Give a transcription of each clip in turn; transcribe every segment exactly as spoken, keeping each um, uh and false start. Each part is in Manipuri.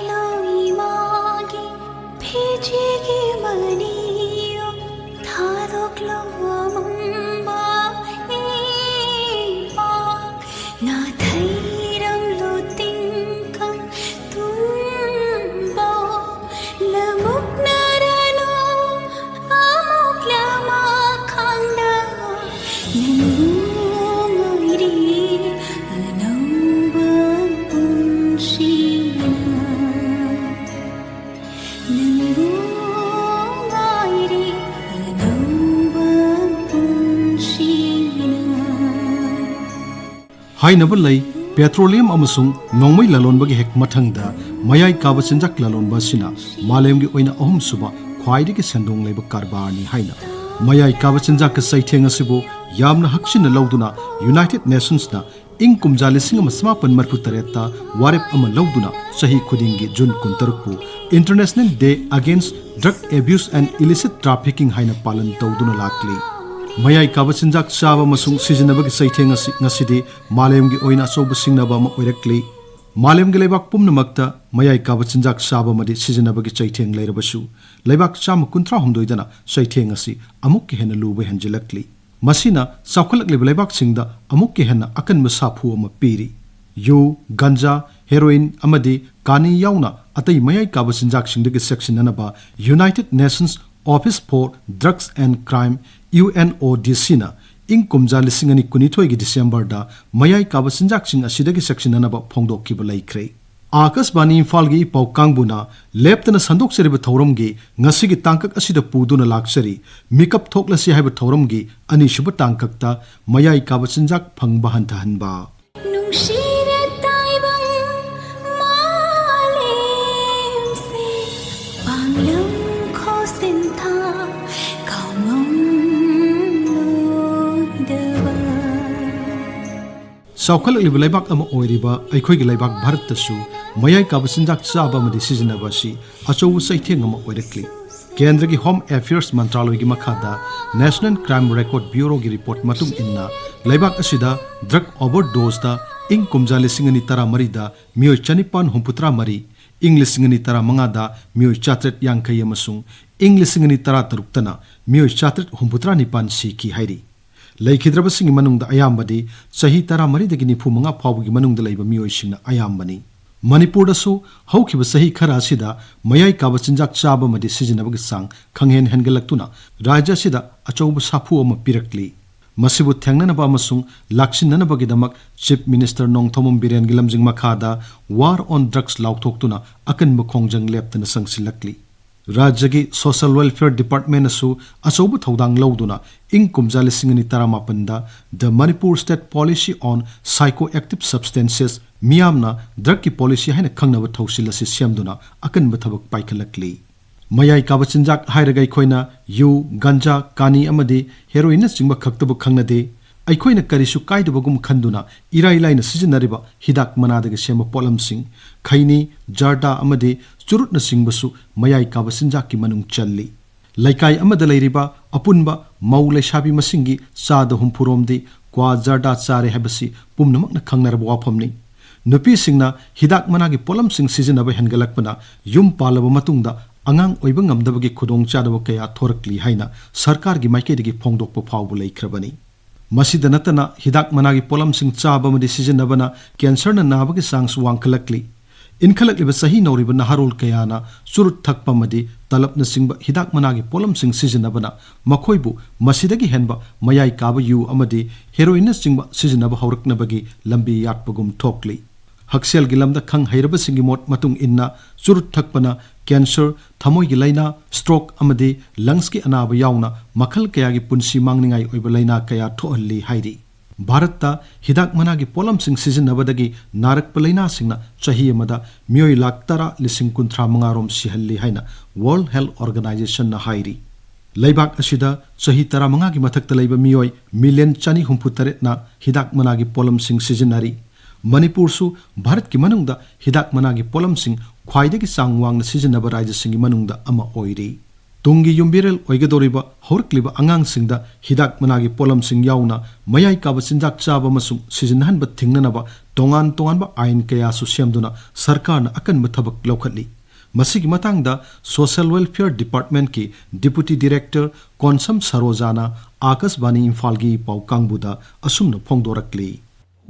ꯂꯣꯏꯃꯥꯒꯤ ꯐꯤꯖꯤꯒꯤ ꯃꯅꯤꯌꯣ ꯊꯥꯗꯣꯛꯂꯣ ꯑꯃꯝꯕ ꯏꯄꯥꯛ ꯅꯥꯊꯩꯔꯝꯂꯣ ꯇꯤꯡꯀꯪ ꯇꯨꯝꯕꯣ ꯂꯃꯨꯛꯅꯔꯅꯣ ꯑꯃꯨꯛ ꯂꯃꯥ ꯈꯪꯗ ꯅꯪꯕꯨ ꯉꯥꯏꯔꯤ ꯑꯅꯧꯕ ꯄꯨꯟꯁꯤꯅ ꯅꯪꯕꯨ ꯉꯥꯏꯔꯤ ꯑꯅꯧꯕ ꯄꯨꯟꯁꯤꯅ ꯍꯥꯏꯅꯕ ꯂꯩ, ꯄꯦꯇ꯭ꯔꯣꯂꯤꯌꯝ ꯑꯃꯁꯨꯡ ꯅꯣꯡꯃꯩ ꯂꯂꯣꯟꯕꯒꯤ ꯍꯦꯛ ꯃꯊꯪꯗ ꯃꯌꯥꯏ ꯀꯥꯕ ꯆꯤꯟꯖꯥꯛ ꯂꯂꯣꯟꯕ ꯑꯁꯤꯅ ꯃꯥꯂꯦꯝꯒꯤ ꯑꯣꯏꯅ ꯑꯍꯨꯝꯁꯨꯕ ꯈ꯭ꯋꯥꯏꯗꯒꯤ ꯁꯦꯟꯗꯣꯡ ꯂꯩꯕ ꯀꯔꯕꯥꯔꯅꯤ ꯍꯥꯏꯅ꯫ ꯃꯌꯥꯏ ꯀꯥꯕ ꯆꯤꯟꯖꯥꯛꯀꯤ ꯆꯩꯊꯦꯡ ꯑꯁꯤꯕꯨ ꯌꯥꯝꯅ ꯍꯛꯆꯤꯟꯅ ꯂꯧꯗꯨꯅ ꯌꯨꯅꯥꯏꯇꯦꯗ ꯅꯦꯁꯟꯁꯅ ꯏꯪ ꯀꯨꯝꯖꯥ ꯂꯤꯁꯤꯡ ꯑꯃ ꯆꯃꯥꯄꯟ ꯃꯔꯤꯐꯨ ꯇꯔꯦꯠꯇ ꯋꯥꯔꯦꯞ ꯑꯃ ꯂꯧꯗꯨꯅ ꯆꯍꯤ ꯈꯨꯗꯤꯡꯒꯤ June ꯀꯨꯟꯇꯔꯨꯛꯄꯨ International Day Against Drug Abuse and Illicit Trafficking ꯍꯥꯏꯅ ꯄꯥꯂꯟ ꯇꯧꯗꯨꯅ ꯂꯥꯛꯂꯤ꯫ ꯃꯌꯥꯏ ꯀꯥꯕ ꯆꯤꯟꯖꯥꯛ ꯆꯥꯕ ꯑꯃꯁꯨꯡ ꯁꯤꯖꯤꯟꯅꯕꯒꯤ ꯆꯩꯊꯦꯡ ꯑꯁꯤ ꯉꯁꯤꯗꯤ ꯃꯥꯂꯦꯝꯒꯤ ꯑꯣꯏꯅ ꯑꯆꯧꯕ ꯁꯤꯡꯅꯕ ꯑꯃ ꯑꯣꯏꯔꯛꯂꯤ꯫ ꯃꯥꯂꯦꯝꯒꯤ ꯂꯩꯕꯥꯛ ꯄꯨꯝꯅꯃꯛꯇ ꯃꯌꯥꯏ ꯀꯥꯕ ꯆꯤꯟꯖꯥꯛ ꯆꯥꯕ ꯑꯃꯗꯤ ꯁꯤꯖꯤꯟꯅꯕꯒꯤ ꯆꯩꯊꯦꯡ ꯂꯩꯔꯕꯁꯨ, ꯂꯩꯕꯥꯛ ꯆꯥꯝꯃ ꯀꯨꯟꯊ꯭ꯔꯥ ꯍꯨꯝꯗꯣꯏꯗꯅ ꯆꯩꯊꯦꯡ ꯑꯁꯤ ꯑꯃꯨꯛꯀ ꯍꯦꯟꯅ ꯂꯨꯕ ꯍꯦꯟꯖꯤꯜꯂꯛꯂꯤ꯫ ꯃꯁꯤꯅ ꯆꯥꯎꯈꯠꯂꯛꯂꯤꯕ ꯂꯩꯕꯥꯛꯁꯤꯡꯗ ꯑꯃꯨꯛꯀ ꯍꯦꯟꯅ ꯑꯀꯟꯕ ꯁꯥꯐꯨ ꯑꯃ ꯄꯤꯔꯤ꯫ ꯌꯨ, ꯒꯟꯖꯥ, ꯍꯦꯔꯣꯏꯟ ꯑꯃꯗꯤ ꯀꯥꯅꯤ ꯌꯥꯎꯅ ꯑꯇꯩ ꯃꯌꯥꯏ ꯀꯥꯕ ꯆꯤꯟꯖꯥꯛꯁꯤꯡꯗꯒꯤ ꯆꯦꯛꯁꯤꯟꯅꯅꯕ United Nations Office for Drugs and Crime, UNODC ꯅ ꯏꯪ ꯀꯨꯝꯖꯥ ꯂꯤꯁꯤꯡ ꯑꯅꯤ ꯀꯨꯟꯅꯤꯊꯣꯏꯒꯤ ꯗꯤꯁꯦꯝꯕꯔꯗ ꯃꯌꯥꯏ ꯀꯥꯕ ꯆꯤꯟꯖꯥꯛꯁꯤꯡ ꯑꯁꯤꯗꯒꯤ ꯆꯦꯛꯁꯤꯟꯅꯅꯕ ꯐꯣꯡꯗꯣꯛꯈꯤꯕ ꯂꯩꯈ꯭ꯔꯦ꯫ ꯑꯥꯀꯥꯁꯕꯥꯅꯤ ꯏꯝꯐꯥꯜꯒꯤ ꯄꯥꯎ ꯀꯥꯡꯕꯨꯅ ꯂꯦꯞꯇꯅ ꯁꯟꯗꯣꯛꯆꯔꯤꯕ ꯊꯧꯔꯝꯒꯤ ꯉꯁꯤꯒꯤ ꯇꯥꯡꯀꯛ ꯑꯁꯤꯗ ꯄꯨꯗꯨꯅ ꯂꯥꯛꯆꯔꯤ, ꯃꯤꯀꯞ ꯊꯣꯛꯂꯁꯤ ꯍꯥꯏꯕ ꯊꯧꯔꯝꯒꯤ ꯑꯅꯤꯁꯨꯕ ꯇꯥꯡꯀꯛꯇ ꯃꯌꯥꯏ ꯀꯥꯕ ꯆꯤꯟꯖꯥꯛ ꯐꯪꯕ ꯍꯟꯊꯍꯟꯕ꯫ ꯅꯨꯡꯁꯤꯔ ꯇꯥꯏꯕꯪ ꯃꯥꯂꯦꯝꯁꯦ ꯄꯥꯡꯂꯪ ꯈꯣꯁꯤꯟꯊꯥ ꯀꯥꯎꯉꯝꯂꯣꯏꯗꯕ꯫ ꯆꯥꯎꯈꯠꯂꯛꯂꯤꯕ ꯂꯩꯕꯥꯛ ꯑꯃ ꯑꯣꯏꯔꯤꯕ ꯑꯩꯈꯣꯏꯒꯤ ꯂꯩꯕꯥꯛ ꯚꯥꯔꯠꯇꯁꯨ ꯃꯌꯥꯏ ꯀꯥꯕ ꯆꯤꯟꯖꯥꯛ ꯆꯥꯕ ꯑꯃꯗꯤ ꯁꯤꯖꯤꯟꯅꯕ ꯑꯁꯤ ꯑꯆꯧꯕ ꯆꯩꯊꯦꯡ ꯑꯃ ꯑꯣꯏꯔꯛꯂꯤ꯫ ꯀꯦꯟꯗ꯭ꯔꯒꯤ ꯍꯣꯝ ꯑꯦꯐꯤꯌꯔꯁ ꯃꯟꯇ꯭ꯔꯥꯂꯣꯏꯒꯤ ꯃꯈꯥꯗ National Crime Record Bureau ꯒꯤ ꯔꯤꯄꯣꯔꯠ ꯃꯇꯨꯡ ꯏꯟꯅ, ꯂꯩꯕꯥꯛ ꯑꯁꯤꯗ ꯗ꯭ꯔꯒ ꯑꯣꯚꯔꯗꯣꯁꯇ ꯏꯪ ꯀꯨꯝꯖꯥ ꯂꯤꯁꯤꯡ ꯑꯅꯤ ꯇꯔꯥꯃꯔꯤꯗ ꯃꯤꯑꯣꯏ ꯆꯅꯤꯄꯥꯟ ꯍꯨꯝꯐꯨꯇꯔꯥ ꯃꯔꯤ, ꯏꯪ ꯂꯤꯁꯤꯡ ꯑꯅꯤ ꯇꯔꯥꯃꯉꯥꯗ ꯃꯤꯑꯣꯏ ꯆꯥꯇ꯭ꯔꯦꯠ ꯌꯥꯡꯈꯩ ꯑꯃꯁꯨꯡ ꯏꯪ ꯂꯤꯁꯤꯡ ꯑꯅꯤ ꯇꯔꯥꯇꯔꯨꯛꯇꯅ ꯃꯤꯑꯣꯏ ꯆꯥꯇ꯭ꯔꯦꯠ ꯍꯨꯝꯐꯨꯇꯔꯥ ꯅꯤꯄꯥꯟ ꯁꯤꯈꯤ ꯍꯥꯏꯔꯤ꯫ ꯂꯩꯈꯤꯗ꯭ꯔꯕꯁꯤꯡꯒꯤ ꯃꯅꯨꯡꯗ ꯑꯌꯥꯝꯕꯗꯤ ꯆꯍꯤ ꯇꯔꯥꯃꯔꯤꯗꯒꯤ ꯅꯤꯐꯨꯃꯉꯥ ꯐꯥꯎꯕꯒꯤ ꯃꯅꯨꯡꯗ ꯂꯩꯕ ꯃꯤꯑꯣꯏꯁꯤꯡꯅ ꯑꯌꯥꯝꯕꯅꯤ꯫ ꯃꯅꯤꯄꯨꯔꯗꯁꯨ ꯍꯧꯈꯤꯕ ꯆꯍꯤ ꯈꯔ ꯑꯁꯤꯗ ꯃꯌꯥꯏ ꯀꯥꯕ ꯆꯤꯟꯖꯥꯛ ꯆꯥꯕ ꯑꯃꯗꯤ ꯁꯤꯖꯤꯟꯅꯕꯒꯤ ꯆꯥꯡ ꯈꯪꯍꯦꯟ ꯍꯦꯟꯒꯠꯂꯛꯇꯨꯅ ꯔꯥꯖ꯭ꯌ ꯑꯁꯤꯗ ꯑꯆꯧꯕ ꯁꯥꯐꯨ ꯑꯃ ꯄꯤꯔꯛꯂꯤ꯫ ꯃꯁꯤꯕꯨ ꯊꯦꯡꯅꯅꯕ ꯑꯃꯁꯨꯡ ꯂꯥꯛꯁꯤꯟꯅꯅꯕꯒꯤꯗꯃꯛ Chief Minister ꯅꯣꯡꯊꯣꯝꯕꯝ ꯕꯤꯔꯦꯟꯒꯤ ꯂꯝꯖꯤꯡ ꯃꯈꯥꯗ War on Drugs ꯂꯥꯎꯊꯣꯛꯇꯨꯅ ꯑꯀꯟꯕ ꯈꯣꯡꯖꯪ ꯂꯦꯞꯇꯅ ꯆꯪꯁꯤꯜꯂꯛꯂꯤ꯫ ꯔꯥꯖ꯭ꯌꯒꯤ Social Welfare Department ꯅꯁꯨ ꯑꯆꯧꯕ ꯊꯧꯗꯥꯡ ꯂꯧꯗꯨꯅ ꯏꯪ ꯀꯨꯝꯖꯥ ꯂꯤꯁꯤꯡ ꯑꯅꯤ ꯇꯔꯥꯃꯥꯄꯟꯗ The Manipur State Policy on Psychoactive Substances, ꯃꯤꯌꯥꯝꯅ drug ꯀꯤ policy ꯍꯥꯏꯅ ꯈꯪꯅꯕ ꯊꯧꯁꯤꯜ ꯑꯁꯤ ꯁꯦꯝꯗꯨꯅ ꯑꯀꯟꯕ ꯊꯕꯛ ꯄꯥꯏꯈꯠꯂꯛꯂꯤ꯫ ꯃꯌꯥꯏ ꯀꯥꯕ ꯆꯤꯟꯖꯥꯛ ꯍꯥꯏꯔꯒ ꯑꯩꯈꯣꯏꯅ ꯌꯨ, ꯒꯟꯖꯥ, ꯀꯥꯅꯤ ꯑꯃꯗꯤ heroin ꯅꯆꯤꯡꯕ ꯈꯛꯇꯕꯨ ꯈꯪꯅꯗꯦ꯫ ꯑꯩꯈꯣꯏꯅ ꯀꯔꯤꯁꯨ ꯀꯥꯏꯗꯕꯒꯨꯝ ꯈꯟꯗꯨꯅ ꯏꯔꯥꯏ ꯂꯥꯏꯅ ꯁꯤꯖꯤꯟꯅꯔꯤꯕ ꯍꯤꯗꯥꯛ ꯃꯅꯥꯗꯒꯤ ꯁꯦꯝꯕ ꯄꯣꯠꯂꯝꯁꯤꯡ, ꯈꯩꯅꯤ, ꯖꯔꯗꯥ ꯑꯃꯗꯤ ꯆꯨꯔꯨꯠꯅꯆꯤꯡꯕꯁꯨ ꯃꯌꯥꯏ ꯀꯥꯕ ꯆꯤꯟꯖꯥꯛꯀꯤ ꯃꯅꯨꯡ ꯆꯜꯂꯤ꯫ ꯂꯩꯀꯥꯏ ꯑꯃꯗ ꯂꯩꯔꯤꯕ ꯑꯄꯨꯟꯕ ꯃꯧ ꯂꯩꯁꯥꯕꯤ ꯃꯁꯤꯡꯒꯤ ꯆꯥꯗ ꯍꯨꯝꯐꯨꯔꯣꯝꯗꯤ ꯀ꯭ꯋꯥ, ꯖꯔꯗꯥ ꯆꯥꯔꯦ ꯍꯥꯏꯕꯁꯤ ꯄꯨꯝꯅꯃꯛꯅ ꯈꯪꯅꯔꯕ ꯋꯥꯐꯝꯅꯤ꯫ ꯅꯨꯄꯤꯁꯤꯡꯅ ꯍꯤꯗꯥꯛ ꯃꯅꯥꯒꯤ ꯄꯣꯠꯂꯝꯁꯤꯡ ꯁꯤꯖꯤꯟꯅꯕ ꯍꯦꯟꯒꯠꯂꯛꯄꯅ ꯌꯨꯝ ꯄꯥꯜꯂꯕ ꯃꯇꯨꯡꯗ ꯑꯉꯥꯡ ꯑꯣꯏꯕ ꯉꯝꯗꯕꯒꯤ ꯈꯨꯗꯣꯡꯆꯥꯗꯕ ꯀꯌꯥ ꯊꯣꯔꯛꯂꯤ ꯍꯥꯏꯅ ꯁꯔꯀꯥꯔꯒꯤ ꯃꯥꯏꯀꯩꯗꯒꯤ ꯐꯣꯡꯗꯣꯛꯄ ꯐꯥꯎꯕ ꯂꯩꯈ꯭ꯔꯕꯅꯤ꯫ ꯃꯁꯤꯗ ꯅꯠꯇꯅ ꯍꯤꯗꯥꯛ ꯃꯅꯥꯒꯤ ꯄꯣꯠꯂꯝꯁꯤꯡ ꯆꯥꯕ ꯑꯃꯗꯤ ꯁꯤꯖꯤꯟꯅꯕꯅ cancer ꯅ ꯅꯥꯕꯒꯤ ꯆꯥꯡꯁꯨ ꯋꯥꯡꯈꯠꯂꯛꯂꯤ꯫ ꯏꯟꯈꯠꯂꯛꯂꯤꯕ ꯆꯍꯤ ꯅꯧꯔꯤꯕ ꯅꯍꯥꯔꯣꯜ ꯀꯌꯥꯅ ꯆꯨꯔꯨꯠ ꯊꯛꯄ ꯑꯃꯗꯤ ꯇꯂꯞꯅꯆꯤꯡꯕ ꯍꯤꯗꯥꯛ ꯃꯅꯥꯒꯤ ꯄꯣꯠꯂꯝꯁꯤꯡ ꯁꯤꯖꯤꯟꯅꯕꯅ ꯃꯈꯣꯏꯕꯨ ꯃꯁꯤꯗꯒꯤ ꯍꯦꯟꯕ ꯃꯌꯥꯏ ꯀꯥꯕ ꯌꯨ ꯑꯃꯗꯤ heroin ꯅꯆꯤꯡꯕ ꯁꯤꯖꯤꯟꯅꯕ ꯍꯧꯔꯛꯅꯕꯒꯤ ꯂꯝꯕꯤ ꯌꯥꯠꯄꯒꯨꯝ ꯊꯣꯛꯂꯤ꯫ ꯍꯛꯁꯦꯜꯒꯤ ꯂꯝꯗ ꯈꯪ ꯍꯩꯔꯕꯁꯤꯡꯒꯤ ꯃꯣꯠ ꯃꯇꯨꯡ ꯏꯟꯅ ꯆꯨꯔꯨꯠ ꯊꯛꯄꯅ cancer, ꯊꯃꯣꯏꯒꯤ ꯂꯥꯏꯅꯥ, stroke ꯑꯃꯗꯤ lungs ꯀꯤ ꯑꯅꯥꯕ ꯌꯥꯎꯅ ꯃꯈꯜ ꯀꯌꯥꯒꯤ ꯄꯨꯟꯁꯤ ꯃꯥꯡꯅꯤꯡꯉꯥꯏ ꯑꯣꯏꯕ ꯂꯥꯏꯅꯥ ꯀꯌꯥ ꯊꯣꯛꯍꯜꯂꯤ ꯍꯥꯏꯔꯤ꯫ ꯚꯥꯔꯠꯇ ꯍꯤꯗꯥꯛ ꯃꯅꯥꯒꯤ ꯄꯣꯠꯂꯝꯁꯤꯡ ꯁꯤꯖꯤꯟꯅꯕꯗꯒꯤ ꯅꯥꯔꯛꯄ ꯂꯥꯏꯅꯥꯁꯤꯡꯅ ꯆꯍꯤ ꯑꯃꯗ ꯃꯤꯑꯣꯏ ꯂꯥꯈ ꯇꯔꯥ ꯂꯤꯁꯤꯡ ꯀꯨꯟꯊ꯭ꯔꯥ ꯃꯉꯥ ꯔꯣꯝ ꯁꯤꯍꯜꯂꯤ ꯍꯥꯏꯅ World Health Organization ꯅ ꯍꯥꯏꯔꯤ꯫ ꯂꯩꯕꯥꯛ ꯑꯁꯤꯗ ꯆꯍꯤ ꯇꯔꯥꯃꯉꯥꯒꯤ ꯃꯊꯛꯇ ꯂꯩꯕ ꯃꯤꯑꯣꯏ million ꯆꯅꯤ ꯍꯨꯝꯐꯨ ꯇꯔꯦꯠꯅ ꯍꯤꯗꯥꯛ ꯃꯅꯥꯒꯤ ꯄꯣꯠꯂꯝꯁꯤꯡ ꯁꯤꯖꯤꯟꯅꯔꯤ꯫ ꯃꯅꯤꯄꯨꯔꯁꯨ ꯚꯥꯔꯠꯀꯤ ꯃꯅꯨꯡꯗ ꯍꯤꯗꯥꯛ ꯃꯅꯥꯒꯤ ꯄꯣꯠꯂꯝꯁꯤꯡ ꯈ꯭ꯋꯥꯏꯗꯒꯤ ꯆꯥꯡ ꯋꯥꯡꯅ ꯁꯤꯖꯤꯟꯅꯕ ꯔꯥꯖ꯭ꯌꯁꯤꯡꯒꯤ ꯃꯅꯨꯡꯗ ꯑꯃ ꯑꯣꯏꯔꯤ꯫ ꯇꯨꯡꯒꯤ ꯌꯨꯝꯕꯤꯔꯦꯜ ꯑꯣꯏꯒꯗꯧꯔꯤꯕ ꯍꯧꯔꯛꯂꯤꯕ ꯑꯉꯥꯡꯁꯤꯡꯗ ꯍꯤꯗꯥꯛ ꯃꯅꯥꯒꯤ ꯄꯣꯠꯂꯝꯁꯤꯡ ꯌꯥꯎꯅ ꯃꯌꯥꯏ ꯀꯥꯕ ꯆꯤꯟꯖꯥꯛ ꯆꯥꯕ ꯑꯃꯁꯨꯡ ꯁꯤꯖꯤꯟꯅꯍꯟꯕ ꯊꯤꯡꯅꯅꯕ ꯇꯣꯉꯥꯟ ꯇꯣꯉꯥꯟꯕ ꯑꯥꯏꯟ ꯀꯌꯥꯁꯨ ꯁꯦꯝꯗꯨꯅ ꯁꯔꯀꯥꯔꯅ ꯑꯀꯟꯕ ꯊꯕꯛ ꯂꯧꯈꯠꯂꯤ꯫ ꯃꯁꯤꯒꯤ ꯃꯇꯥꯡꯗ Social Welfare Departmentꯀꯤ Deputy Director Konsam ꯁꯔꯣꯖꯥꯅ ꯑꯥꯀꯥꯁꯕꯥꯅꯤ ꯏꯝꯐꯥꯜꯒꯤ ꯄꯥꯎ ꯀꯥꯡꯕꯨꯗ ꯑꯁꯨꯝꯅ ꯐꯣꯡꯗꯣꯔꯛꯂꯤ꯫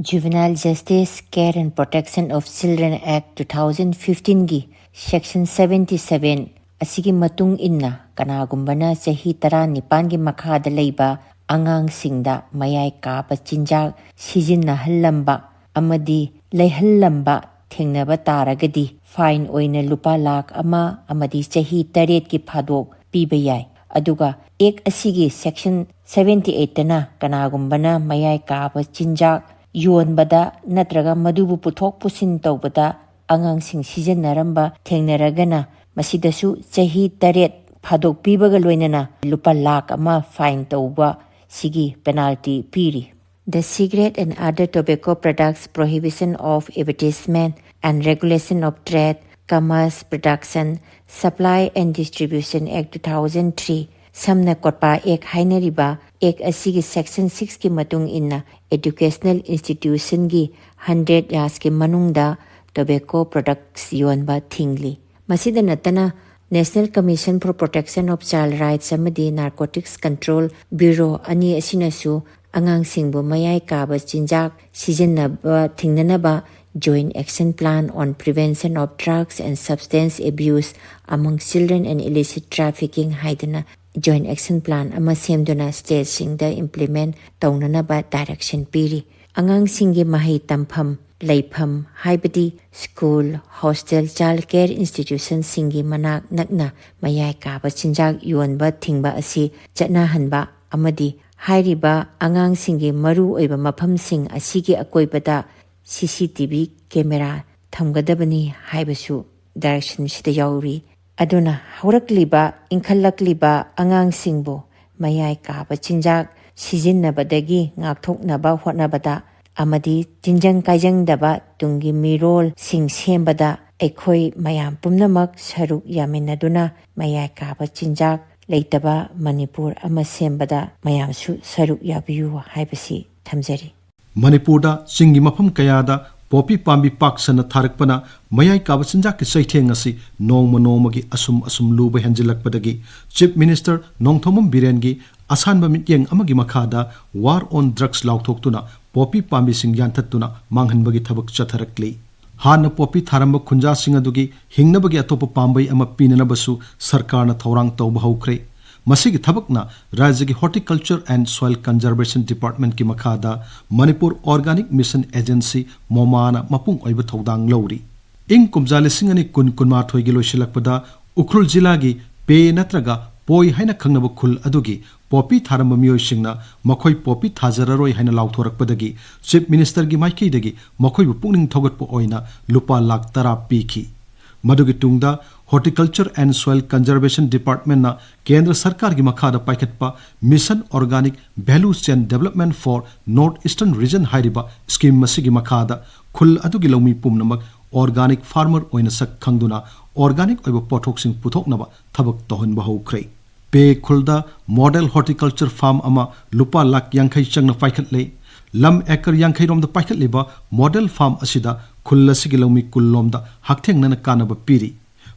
Juvenile Justice Care and Protection of Children Act two thousand fifteenꯒꯤ Section seventy seven ꯑꯁꯤꯒꯤ ꯃꯇꯨꯡ ꯏꯟꯅ, ꯀꯅꯥꯒꯨꯝꯕꯅ ꯆꯍꯤ ꯇꯔꯥꯅꯤꯄꯥꯟꯒꯤ ꯃꯈꯥꯗ ꯂꯩꯕ ꯑꯉꯥꯡꯁꯤꯡꯗ ꯃꯌꯥꯏ ꯀꯥꯕ ꯆꯤꯟꯖꯥꯛ ꯁꯤꯖꯤꯟꯅꯍꯜꯂꯝꯕ ꯑꯃꯗꯤ ꯂꯩꯍꯜꯂꯝꯕ ꯊꯦꯡꯅꯕ ꯇꯥꯔꯒꯗꯤ, ꯐꯥꯏꯟ ꯑꯣꯏꯅ ꯂꯨꯄꯥ ꯂꯥꯈ ꯑꯃ ꯑꯃꯗꯤ ꯆꯍꯤ ꯇꯔꯦꯠꯀꯤ ꯐꯥꯗꯣꯛ ꯄꯤꯕ ꯌꯥꯏ꯫ ꯑꯗꯨꯒ ꯑꯦꯛ ꯑꯁꯤꯒꯤ Section seventy eightꯇꯅ ꯀꯅꯥꯒꯨꯝꯕꯅ ꯃꯌꯥꯏ ꯀꯥꯕ ꯆꯤꯟꯖꯥꯛ ꯌꯣꯟꯕꯗ ꯅꯠꯇ꯭ꯔꯒ ꯃꯗꯨꯕꯨ ꯄꯨꯊꯣꯛ ꯄꯨꯁꯤꯟ ꯇꯧꯕꯗ ꯑꯉꯥꯡꯁꯤꯡ ꯁꯤꯖꯤꯟꯅꯔꯝꯕ ꯊꯦꯡꯅꯔꯒꯅ, ꯃꯁꯤꯗꯁꯨ ꯆꯍꯤ ꯇꯔꯦꯠ ꯐꯥꯗꯣꯛ ꯄꯤꯕꯒ ꯂꯣꯏꯅꯅ ꯂꯨꯄꯥ ꯂꯥꯈ ꯑꯃ ꯐꯥꯏꯟ ꯇꯧꯕ ꯁꯤꯒꯤ ꯄꯦꯅꯥꯜꯇꯤ ꯄꯤꯔꯤ꯫ The Cigarette and Other Tobacco Products Prohibition of Advertisement and Regulation of Trade, Commerce, Production, Supply and Distribution Act two thousand three, ꯁꯝꯅ ꯀꯣꯠꯄꯥ ꯑꯦꯛ ꯍꯥꯏꯅꯔꯤꯕ ꯑꯦꯛ ꯑꯁꯤꯒꯤ Section sixꯀꯤ ꯃꯇꯨꯡ ꯏꯟꯅ educational institutionꯒꯤ hundred yardꯀꯤ ꯃꯅꯨꯡꯗ tobacco products ꯌꯣꯟꯕ ꯊꯤꯡꯂꯤ꯫ ꯃꯁꯤꯗ ꯅꯠꯇꯅ, National Commission for Protection of Child Rights ꯑꯃꯗꯤ Narcotics Control Bureau ꯑꯅꯤ ꯑꯁꯤꯅꯁꯨ ꯑꯉꯥꯡꯁꯤꯡꯕꯨ ꯃꯌꯥꯏ ꯀꯥꯕ ꯆꯤꯟꯖꯥꯛ ꯁꯤꯖꯤꯟꯅꯕ ꯊꯤꯡꯅꯅꯕ Joint Action Plan on Prevention of Drugs and Substance Abuse Among Children and Illicit Trafficking ꯍꯥꯏꯗꯅ Joint Action Plan ꯑꯃ ꯁꯦꯝꯗꯨꯅ stateꯁꯤꯡꯗ implement ꯇꯧꯅꯅꯕ direction ꯄꯤꯔꯤ꯫ ꯑꯉꯥꯡꯁꯤꯡꯒꯤ ꯃꯍꯩ ꯇꯝꯐꯝ, ꯂꯩꯐꯝ, ꯍꯥꯏꯕꯗꯤ school, hostel, child care institutionꯁꯤꯡꯒꯤ ꯃꯅꯥꯛ ꯅꯛꯅ ꯃꯌꯥꯏ ꯀꯥꯕ ꯆꯤꯟꯖꯥꯛ ꯌꯣꯟꯕ ꯊꯤꯡꯕ ꯑꯁꯤ ꯆꯠꯅꯍꯟꯕ ꯑꯃꯗꯤ ꯍꯥꯏꯔꯤꯕ ꯑꯉꯥꯡꯁꯤꯡꯒꯤ ꯃꯔꯨ ꯑꯣꯏꯕ ꯃꯐꯝꯁꯤꯡ ꯑꯁꯤꯒꯤ ꯑꯀꯣꯏꯕꯗ C C T V camera ꯊꯝꯒꯗꯕꯅꯤ ꯍꯥꯏꯕꯁꯨ directionꯁꯤꯗ ꯌꯥꯎꯔꯤ꯫ ꯑꯗꯨꯅ ꯍꯧꯔꯛꯂꯤꯕ, ꯏꯟꯈꯠꯂꯛꯂꯤꯕ ꯑꯉꯥꯡꯁꯤꯡꯕꯨ ꯃꯌꯥꯏ ꯀꯥꯕ ꯆꯤꯟꯖꯥꯛ ꯁꯤꯖꯤꯟꯅꯕꯗꯒꯤ ꯉꯥꯛꯊꯣꯛꯅꯕ ꯍꯣꯠꯅꯕꯗ ꯑꯃꯗꯤ ꯇꯤꯟꯖꯪ ꯀꯥꯏꯖꯪꯗꯕ ꯇꯨꯡꯒꯤ ꯃꯤꯔꯣꯜꯁꯤꯡ ꯁꯦꯝꯕꯗ ꯑꯩꯈꯣꯏ ꯃꯌꯥꯝ ꯄꯨꯝꯅꯃꯛ ꯁꯔꯨꯛ ꯌꯥꯃꯤꯟꯅꯗꯨꯅ ꯃꯌꯥꯏ ꯀꯥꯕ ꯆꯤꯟꯖꯥꯛ ꯂꯩꯇꯕ ꯃꯅꯤꯄꯨꯔ ꯑꯃ ꯁꯦꯝꯕꯗ ꯃꯌꯥꯝꯁꯨ ꯁꯔꯨꯛ ꯌꯥꯕꯤꯌꯨ ꯍꯥꯏꯕꯁꯤ ꯊꯝꯖꯔꯤ꯫ ꯃꯅꯤꯄꯨꯔꯗ ꯆꯤꯡꯒꯤ ꯃꯐꯝ ꯀꯌꯥꯗ ꯄꯣꯄꯤ ꯄꯥꯝꯕꯤ ꯄꯥꯛ ꯁꯟꯅ ꯊꯥꯔꯛꯄꯅ ꯃꯌꯥꯏ ꯀꯥꯕ ꯆꯤꯟꯖꯥꯛꯀꯤ ꯆꯩꯊꯦꯡ ꯑꯁꯤ ꯅꯣꯡꯃ ꯅꯣꯡꯃꯒꯤ ꯑꯁꯨꯝ ꯑꯁꯨꯝ ꯂꯨꯕ ꯍꯦꯟꯖꯤꯜꯂꯛꯄꯗꯒꯤ Chief Minister ꯅꯣꯡꯊꯣꯝꯕꯝ ꯕꯤꯔꯦꯟꯒꯤ ꯑꯁꯥꯟꯕ ꯃꯤꯠꯌꯦꯡ ꯑꯃꯒꯤ ꯃꯈꯥꯗ War on Drugs ꯂꯥꯎꯊꯣꯛꯇꯨꯅ ꯄꯣꯄꯤ ꯄꯥꯝꯕꯤꯁꯤꯡ ꯌꯥꯟꯊꯠꯇꯨꯅ ꯃꯥꯡꯍꯟꯕꯒꯤ ꯊꯕꯛ ꯆꯠꯊꯔꯛꯂꯤ꯫ ꯍꯥꯟꯅ ꯄꯣꯄꯤ ꯊꯥꯔꯝꯕ ꯈꯨꯟꯖꯥꯁꯤꯡ ꯑꯗꯨꯒꯤ ꯍꯤꯡꯅꯕꯒꯤ ꯑꯇꯣꯞꯄ ꯄꯥꯝꯕꯩ ꯑꯃ ꯄꯤꯅꯅꯕꯁꯨ ꯁꯔꯀꯥꯔꯅ ꯊꯧꯔꯥꯡ ꯇꯧꯕ ꯍꯧꯈ꯭ꯔꯦ꯫ ꯃꯁꯤꯒꯤ ꯊꯕꯛꯅ ꯔꯥꯖ꯭ꯌꯒꯤ Horticulture and Soil Conservation Departmentꯀꯤ ꯃꯈꯥꯗ Manipur Organic Mission Agency, ꯃꯣꯃꯥꯅ ꯃꯄꯨꯡ ꯑꯣꯏꯕ ꯊꯧꯗꯥꯡ ꯂꯧꯔꯤ꯫ ꯏꯪ ꯀꯨꯝꯖꯥ ꯂꯤꯁꯤꯡ ꯑꯅꯤ ꯀꯨꯟ ꯀꯨꯟꯃꯥꯊꯣꯏꯒꯤ ꯂꯣꯏꯁꯤꯜꯂꯛꯄꯗ ꯎꯈ꯭ꯔꯨꯜ ꯖꯤꯂꯥꯒꯤ ꯄꯦ ꯅꯠꯇ꯭ꯔꯒ ꯄꯣꯏ ꯍꯥꯏꯅ ꯈꯪꯅꯕ ꯈꯨꯜ ꯑꯗꯨꯒꯤ ꯄꯣꯄꯤ ꯊꯥꯔꯝꯕ ꯃꯤꯑꯣꯏꯁꯤꯡꯅ ꯃꯈꯣꯏ ꯄꯣꯄꯤ ꯊꯥꯖꯔꯔꯣꯏ ꯍꯥꯏꯅ ꯂꯥꯎꯊꯣꯔꯛꯄꯗꯒꯤ Chief Ministerꯒꯤ ꯃꯥꯏꯀꯩꯗꯒꯤ ꯃꯈꯣꯏꯕꯨ ꯄꯨꯛꯅꯤꯡ ꯊꯧꯒꯠꯄ ꯑꯣꯏꯅ ꯂꯨꯄꯥ ꯂꯥꯈ ꯇꯔꯥ ꯄꯤꯈꯤ꯫ ꯃꯗꯨꯒꯤ ꯇꯨꯡꯗ Horticulture and Soil Conservation Departmentꯅ ꯀꯦꯟꯗ꯭ꯔ ꯁꯔꯀꯥꯔꯒꯤ ꯃꯈꯥꯗ ꯄꯥꯏꯈꯠꯄ Mission Organic Value Chain Development for North Eastern Region ꯍꯥꯏꯔꯤꯕ scheme ꯑꯁꯤꯒꯤ ꯃꯈꯥꯗ ꯈꯨꯜ ꯑꯗꯨꯒꯤ ꯂꯧꯃꯤ ꯄꯨꯝꯅꯃꯛ organic farmer ꯑꯣꯏꯅ ꯁꯛ ꯈꯪꯗꯨꯅ organic ꯑꯣꯏꯕ ꯄꯣꯠꯊꯣꯛꯁꯤꯡ ꯄꯨꯊꯣꯛꯅꯕ ꯊꯕꯛ ꯇꯧꯍꯟꯕ ꯍꯧꯈ꯭ꯔꯦ꯫ ꯄꯦ ꯈꯨꯜꯗ model horticulture farm ꯑꯃ ꯂꯨꯄꯥ ꯂꯥꯈ ꯌꯥꯡꯈꯩ ꯆꯪꯅ ꯄꯥꯏꯈꯠꯂꯦ꯫ ꯂꯝ ꯑꯦꯀꯔ ꯌꯥꯡꯈꯩ ꯔꯣꯝꯗ ꯄꯥꯏꯈꯠꯂꯤꯕ model farm ꯑꯁꯤꯗ ꯈꯨꯜ ꯑꯁꯤꯒꯤ ꯂꯧꯃꯤ ꯀꯨꯟ ꯂꯣꯝꯗ ꯍꯛꯊꯦꯡꯅꯅ ꯀꯥꯟꯅꯕ ꯄꯤꯔꯤ꯫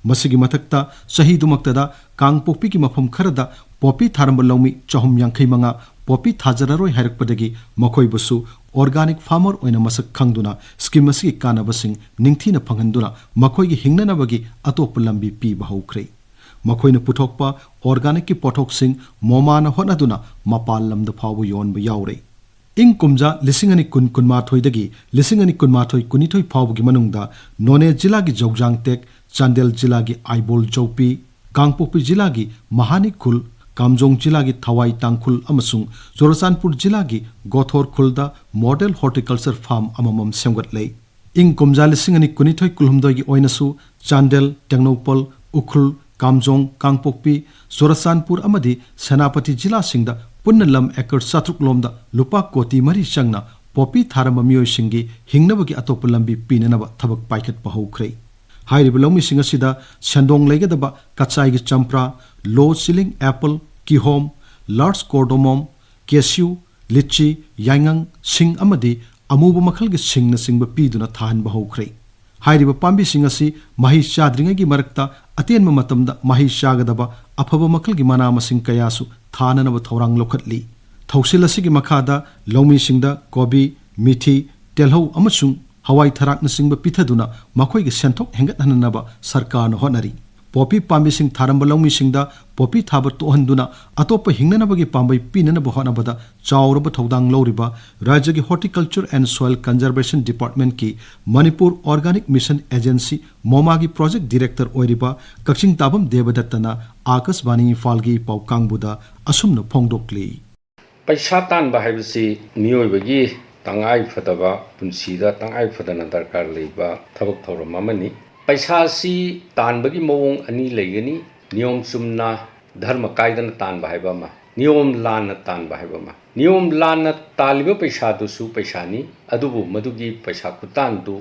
ꯃꯁꯤꯒꯤ ꯃꯊꯛꯇ ꯆꯍꯤꯗꯨꯃꯛꯇꯗ ꯀꯥꯡꯄꯣꯛꯄꯤꯒꯤ ꯃꯐꯝ ꯈꯔꯗ ꯄꯣꯄꯤ ꯊꯥꯔꯝꯕ ꯂꯧꯃꯤ ꯆꯍꯨꯝ ꯌꯥꯡꯈꯩ ꯃꯉꯥ ꯄꯣꯄꯤ ꯊꯥꯖꯔꯔꯣꯏ ꯍꯥꯏꯔꯛꯄꯗꯒꯤ ꯃꯈꯣꯏꯕꯨꯁꯨ organic farmer ꯑꯣꯏꯅ ꯃꯁꯛ ꯈꯪꯗꯨꯅ scheme ꯑꯁꯤꯒꯤ ꯀꯥꯟꯅꯕꯁꯤꯡ ꯅꯤꯡꯊꯤꯅ ꯐꯪꯍꯟꯗꯨꯅ ꯃꯈꯣꯏꯒꯤ ꯍꯤꯡꯅꯅꯕꯒꯤ ꯑꯇꯣꯞꯄ ꯂꯝꯕꯤ ꯄꯤꯕ ꯍꯧꯈ꯭ꯔꯦ꯫ ꯃꯈꯣꯏꯅ ꯄꯨꯊꯣꯛꯄ organicꯀꯤ ꯄꯣꯠꯊꯣꯛꯁꯤꯡ ꯃꯣꯃꯥꯅ ꯍꯣꯠꯅꯗꯨꯅ ꯃꯄꯥꯟ ꯂꯝꯗ ꯐꯥꯎꯕ ꯌꯣꯟꯕ ꯌꯥꯎꯔꯦ꯫ ꯏꯪ ꯀꯨꯝꯖꯥ ꯂꯤꯁꯤꯡ ꯑꯅꯤ ꯀꯨꯟ ꯀꯨꯟꯃꯥꯊꯣꯏꯗꯒꯤ ꯂꯤꯁꯤꯡ ꯑꯅꯤ ꯀꯨꯟꯃꯥꯊꯣꯏ ꯀꯨꯟꯅꯤꯊꯣꯏ ꯐꯥꯎꯕꯒꯤ ꯃꯅꯨꯡꯗ ꯅꯣꯅꯦ ꯖꯤꯂꯥꯒꯤ ꯖꯧꯖꯥꯡ ꯇꯦꯛ, ꯆꯥꯟꯗꯦꯜ ꯖꯤꯂꯥꯒꯤ ꯑꯥꯏꯕꯣꯜ ꯖꯧꯄꯤ, ꯀꯥꯡꯄꯣꯛꯄꯤ ꯖꯤꯂꯥꯒꯤ ꯃꯍꯥꯅꯤ ꯈꯨꯜ, ꯀꯥꯝꯖꯣꯡ ꯖꯤꯂꯥꯒꯤ ꯊꯋꯥꯏ ꯇꯥꯡꯈꯨꯜ ꯑꯃꯁꯨꯡ ꯆꯨꯔꯆꯥꯟꯄꯨꯔ ꯖꯤꯂꯥꯒꯤ ꯒꯣꯊꯣꯔ ꯈꯨꯜꯗ model horticulture farm ꯑꯃꯃꯝ ꯁꯦꯝꯒꯠꯂꯦ꯫ ꯏꯪ ꯀꯨꯝꯖꯥ ꯂꯤꯁꯤꯡ ꯑꯅꯤ ꯀꯨꯟꯅꯤꯊꯣꯏ ꯀꯨꯟꯍꯨꯝꯗꯣꯏꯒꯤ ꯑꯣꯏꯅꯁꯨ ꯆꯥꯟꯗꯦꯜ, ꯇꯦꯡꯅꯧꯄꯜ, ꯎꯈ꯭ꯔꯨꯜ, ꯀꯥꯝꯖꯣꯡ, ꯀꯥꯡꯄꯣꯛꯄꯤ, ꯆꯨꯔꯆꯥꯟꯄꯨꯔ ꯑꯃꯗꯤ ꯁꯦꯅꯥꯄꯇꯤ ꯖꯤꯂꯥꯁꯤꯡꯗ ꯄꯨꯟꯅ ꯂꯝ ꯑꯦꯀꯔ ꯆꯥꯇ꯭ꯔꯨꯛ ꯂꯣꯝꯗ ꯂꯨꯄꯥ ꯀꯣꯇꯤ ꯃꯔꯤ ꯆꯪꯅ ꯄꯣꯄꯤ ꯊꯥꯔꯝꯕ ꯃꯤꯑꯣꯏꯁꯤꯡꯒꯤ ꯍꯤꯡꯅꯕꯒꯤ ꯑꯇꯣꯞꯄ ꯂꯝꯕꯤ ꯄꯤꯅꯅꯕ ꯊꯕꯛ ꯄꯥꯏꯈꯠꯄ ꯍꯧꯈ꯭ꯔꯦ꯫ ꯍꯥꯏꯔꯤꯕ ꯂꯧꯃꯤꯁꯤꯡ ꯑꯁꯤꯗ ꯁꯦꯟꯗꯣꯡ ꯂꯩꯒꯗꯕ ꯀꯆꯥꯏꯒꯤ ꯆꯝꯄ꯭ꯔꯥ, low ceiling apple, ꯀꯤꯍꯣꯝ, large cardamom, cashew, ꯂꯤꯆꯤ, ꯌꯥꯏꯉꯪ, ꯁꯤꯡ ꯑꯃꯗꯤ ꯑꯃꯨꯕ ꯃꯈꯜꯒꯤ ꯁꯤꯡꯅꯆꯤꯡꯕ ꯄꯤꯗꯨꯅ ꯊꯥꯍꯟꯕ ꯍꯧꯈ꯭ꯔꯦ꯫ ꯍꯥꯏꯔꯤꯕ ꯄꯥꯝꯕꯤꯁꯤꯡ ꯑꯁꯤ ꯃꯍꯩ ꯆꯥꯗ꯭ꯔꯤꯉꯩꯒꯤ ꯃꯔꯛꯇ ꯑꯇꯦꯟꯕ ꯃꯇꯝꯗ ꯃꯍꯩ ꯆꯥꯒꯗꯕ ꯑꯐꯕ ꯃꯈꯜꯒꯤ ꯃꯅꯥ ꯃꯁꯤꯡ ꯀꯌꯥꯁꯨ ꯊꯥꯅꯅꯕ ꯊꯧꯔꯥꯡ ꯂꯧꯈꯠꯂꯤ꯫ ꯊꯧꯁꯤꯜ ꯑꯁꯤꯒꯤ ꯃꯈꯥꯗ ꯂꯧꯃꯤꯁꯤꯡꯗ ꯀꯣꯕꯤ, ꯃꯤꯊꯤ, ꯇꯦꯜꯍꯧ ꯑꯃꯁꯨꯡ ꯍꯋꯥꯏ ꯊꯔꯥꯛꯅꯆꯤꯡꯕ ꯄꯤꯊꯗꯨꯅ ꯃꯈꯣꯏꯒꯤ ꯁꯦꯟꯊꯣꯛ ꯍꯦꯟꯒꯠꯍꯟꯅꯅꯕ ꯁꯔꯀꯥꯔꯅ ꯍꯣꯠꯅꯔꯤ꯫ ꯄꯣꯄꯤ ꯄꯥꯝꯕꯤꯁꯤꯡ ꯊꯥꯔꯝꯕ ꯂꯧꯃꯤꯁꯤꯡꯗ ꯄꯣꯄꯤ ꯊꯥꯕ ꯇꯣꯛꯍꯟꯗꯨꯅ ꯑꯇꯣꯞꯄ ꯍꯤꯡꯅꯅꯕꯒꯤ ꯄꯥꯝꯕꯩ ꯄꯤꯅꯅꯕ ꯍꯣꯠꯅꯕꯗ ꯆꯥꯎꯔꯕ ꯊꯧꯗꯥꯡ ꯂꯧꯔꯤꯕ ꯔꯥꯖ꯭ꯌꯒꯤ Horticulture and Soil Conservation Departmentꯀꯤ Manipur Organic Mission Agency, MOMAꯒꯤ project director ꯑꯣꯏꯔꯤꯕ ꯀꯛꯆꯤꯡ ꯇꯥꯕꯝ ꯗꯦꯕꯗꯠꯇꯅ ꯑꯥꯀꯥꯁꯕꯥꯅꯤ ꯏꯝꯐꯥꯜꯒꯤ ꯄꯥꯎ ꯀꯥꯡꯕꯨꯗ ꯑꯁꯨꯝꯅ ꯐꯣꯡꯗꯣꯛꯂꯤ꯫ ꯄꯩꯁꯥ ꯇꯥꯟꯕ ꯍꯥꯏꯕꯁꯤ ꯃꯤꯑꯣꯏꯕꯒꯤ ꯇꯉꯥꯏ ꯐꯗꯕ, ꯄꯨꯟꯁꯤꯗ ꯇꯉꯥꯏ ꯐꯗꯅ ꯗꯔꯀꯥꯔ ꯂꯩꯕ ꯊꯕꯛ ꯊꯧꯔꯝ ꯑꯃꯅꯤ꯫ ꯄꯩꯁꯥ ꯑꯁꯤ ꯇꯥꯟꯕꯒꯤ ꯃꯑꯣꯡ ꯑꯅꯤ ꯂꯩꯒꯅꯤ꯫ ꯅꯤꯌꯣꯝ ꯆꯨꯝꯅ, ꯙꯔꯃ ꯀꯥꯏꯗꯅ ꯇꯥꯟꯕ ꯍꯥꯏꯕ ꯑꯃ, ꯅꯤꯌꯣꯝ ꯂꯥꯟꯅ ꯇꯥꯟꯕ ꯍꯥꯏꯕ ꯑꯃ꯫ ꯅꯤꯌꯣꯝ ꯂꯥꯟꯅ ꯇꯥꯜꯂꯤꯕ ꯄꯩꯁꯥꯗꯨꯁꯨ ꯄꯩꯁꯥꯅꯤ, ꯑꯗꯨꯕꯨ ꯃꯗꯨꯒꯤ ꯄꯩꯁꯥ ꯈꯨꯇꯥꯟꯗꯨ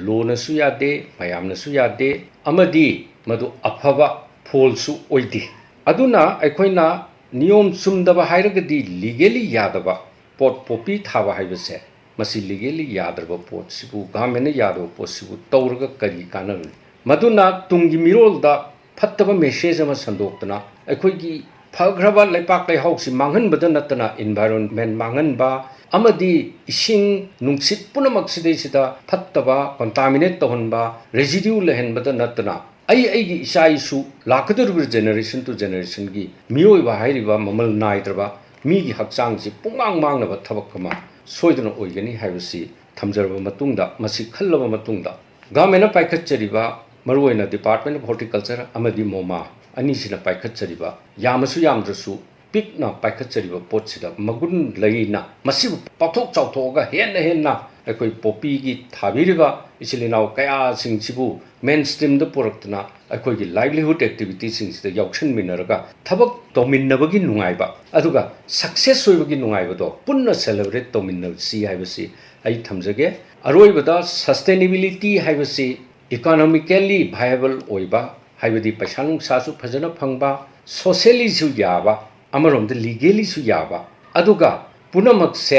ꯂꯣꯅꯁꯨ ꯌꯥꯗꯦ, ꯃꯌꯥꯝꯅꯁꯨ ꯌꯥꯗꯦ, ꯑꯃꯗꯤ ꯃꯗꯨ ꯑꯐꯕ ꯐꯣꯜꯁꯨ ꯑꯣꯏꯗꯦ꯫ ꯑꯗꯨꯅ ꯑꯩꯈꯣꯏꯅ ꯅꯤꯌꯣꯝ ꯆꯨꯝꯗꯕ ꯍꯥꯏꯔꯒꯗꯤ, legally ꯌꯥꯗꯕ ꯄꯣꯠ, ꯄꯣꯄꯤ ꯊꯥꯕ ꯍꯥꯏꯕꯁꯦ, ꯃꯁꯤ legally ꯌꯥꯗ꯭ꯔꯕ ꯄꯣꯠꯁꯤꯕꯨ, governmentꯅ ꯌꯥꯗꯕ ꯄꯣꯠꯁꯤꯕꯨ ꯇꯧꯔꯒ ꯀꯔꯤ ꯀꯥꯟꯅꯔꯨꯅꯤ? ꯃꯗꯨꯅ ꯇꯨꯡꯒꯤ ꯃꯤꯔꯣꯜꯗ ꯐꯠꯇꯕ message ꯑꯃ ꯁꯟꯗꯣꯛꯇꯨꯅ, ꯑꯩꯈꯣꯏꯒꯤ ꯐꯈ꯭ꯔꯕ ꯂꯩꯄꯥꯛ ꯂꯩꯍꯥꯎꯁꯤ ꯃꯥꯡꯍꯟꯕꯗ ꯅꯠꯇꯅ, environment ꯃꯥꯡꯍꯟꯕ ꯑꯃꯗꯤ ꯏꯁꯤꯡ ꯅꯨꯡꯁꯤꯠ ꯄꯨꯝꯅꯃꯛ ꯁꯤꯗꯩꯁꯤꯗ ꯐꯠꯇꯕ contaminate ꯇꯧꯍꯟꯕ, residue ꯂꯩꯍꯟꯕꯗ ꯅꯠꯇꯅ, ꯑꯩ ꯑꯩꯒꯤ ꯏꯆꯥ ꯏꯁꯨ ꯂꯥꯛꯀꯗꯧꯔꯤꯕ generation to generationꯒꯤ ꯃꯤꯑꯣꯏꯕ ꯍꯥꯏꯔꯤꯕ ꯃꯃꯜ ꯅꯥꯏꯗ꯭ꯔꯕ ꯃꯤꯒꯤ ꯍꯛꯆꯥꯡꯁꯤ ꯄꯨꯡꯃꯥꯡ ꯃꯥꯡꯅꯕ ꯊꯕꯛ ꯑꯃ ꯁꯣꯏꯗꯅ ꯑꯣꯏꯒꯅꯤ ꯍꯥꯏꯕꯁꯤ ꯊꯝꯖꯔꯕ ꯃꯇꯨꯡꯗ, ꯃꯁꯤ ꯈꯜꯂꯕ ꯃꯇꯨꯡꯗ, governmentꯅ ꯄꯥꯏꯈꯠꯆꯔꯤꯕ, ꯃꯔꯨꯑꯣꯏꯅ Department of Horticulture ꯑꯃꯗꯤ MOMA ꯑꯅꯤꯁꯤꯅ ꯄꯥꯏꯈꯠꯆꯔꯤꯕ, ꯌꯥꯝꯃꯁꯨ ꯌꯥꯝꯗ꯭ꯔꯁꯨ ꯄꯤꯛꯅ ꯄꯥꯏꯈꯠꯆꯔꯤꯕ ꯄꯣꯠꯁꯤꯗ ꯃꯒꯨꯟ ꯂꯩꯅ, ꯃꯁꯤꯕꯨ ꯄꯥꯛꯊꯣꯛ ꯆꯥꯎꯊꯣꯛꯑꯒ ꯍꯦꯟꯅ ꯍꯦꯟꯅ ꯑꯩꯈꯣꯏ ꯄꯣꯄꯤꯒꯤ ꯊꯥꯕꯤꯔꯤꯕ ꯏꯆꯤꯜ ꯏꯅꯥꯎ ꯀꯌꯥꯁꯤꯡꯁꯤꯕꯨ main streamꯗ ꯄꯨꯔꯛꯇꯨꯅ ꯑꯩꯈꯣꯏꯒꯤ livelihood activitiesꯁꯤꯡꯁꯤꯗ ꯌꯥꯎꯁꯟꯃꯤꯟꯅꯔꯒ ꯊꯕꯛ ꯇꯧꯃꯤꯟꯅꯕꯒꯤ ꯅꯨꯡꯉꯥꯏꯕ, ꯑꯗꯨꯒ success ꯑꯣꯏꯕꯒꯤ ꯅꯨꯡꯉꯥꯏꯕꯗꯣ ꯄꯨꯟꯅ celebrate ꯇꯧꯃꯤꯟꯅꯁꯤ ꯍꯥꯏꯕꯁꯤ ꯑꯩ ꯊꯝꯖꯒꯦ꯫ ꯑꯔꯣꯏꯕꯗ, sustainability ꯍꯥꯏꯕꯁꯤ economically viable ꯑꯣꯏꯕ, ꯍꯥꯏꯕꯗꯤ ꯄꯩꯁꯥ ꯅꯨꯡꯁꯥꯁꯨ ꯐꯖꯅ ꯐꯪꯕ, sociallyꯁꯨ ꯌꯥꯕ, ꯑꯃꯔꯣꯝꯗ legallyꯁꯨ ꯌꯥꯕ, ꯑꯗꯨꯒ ꯄꯨꯝꯅꯃꯛꯁꯦ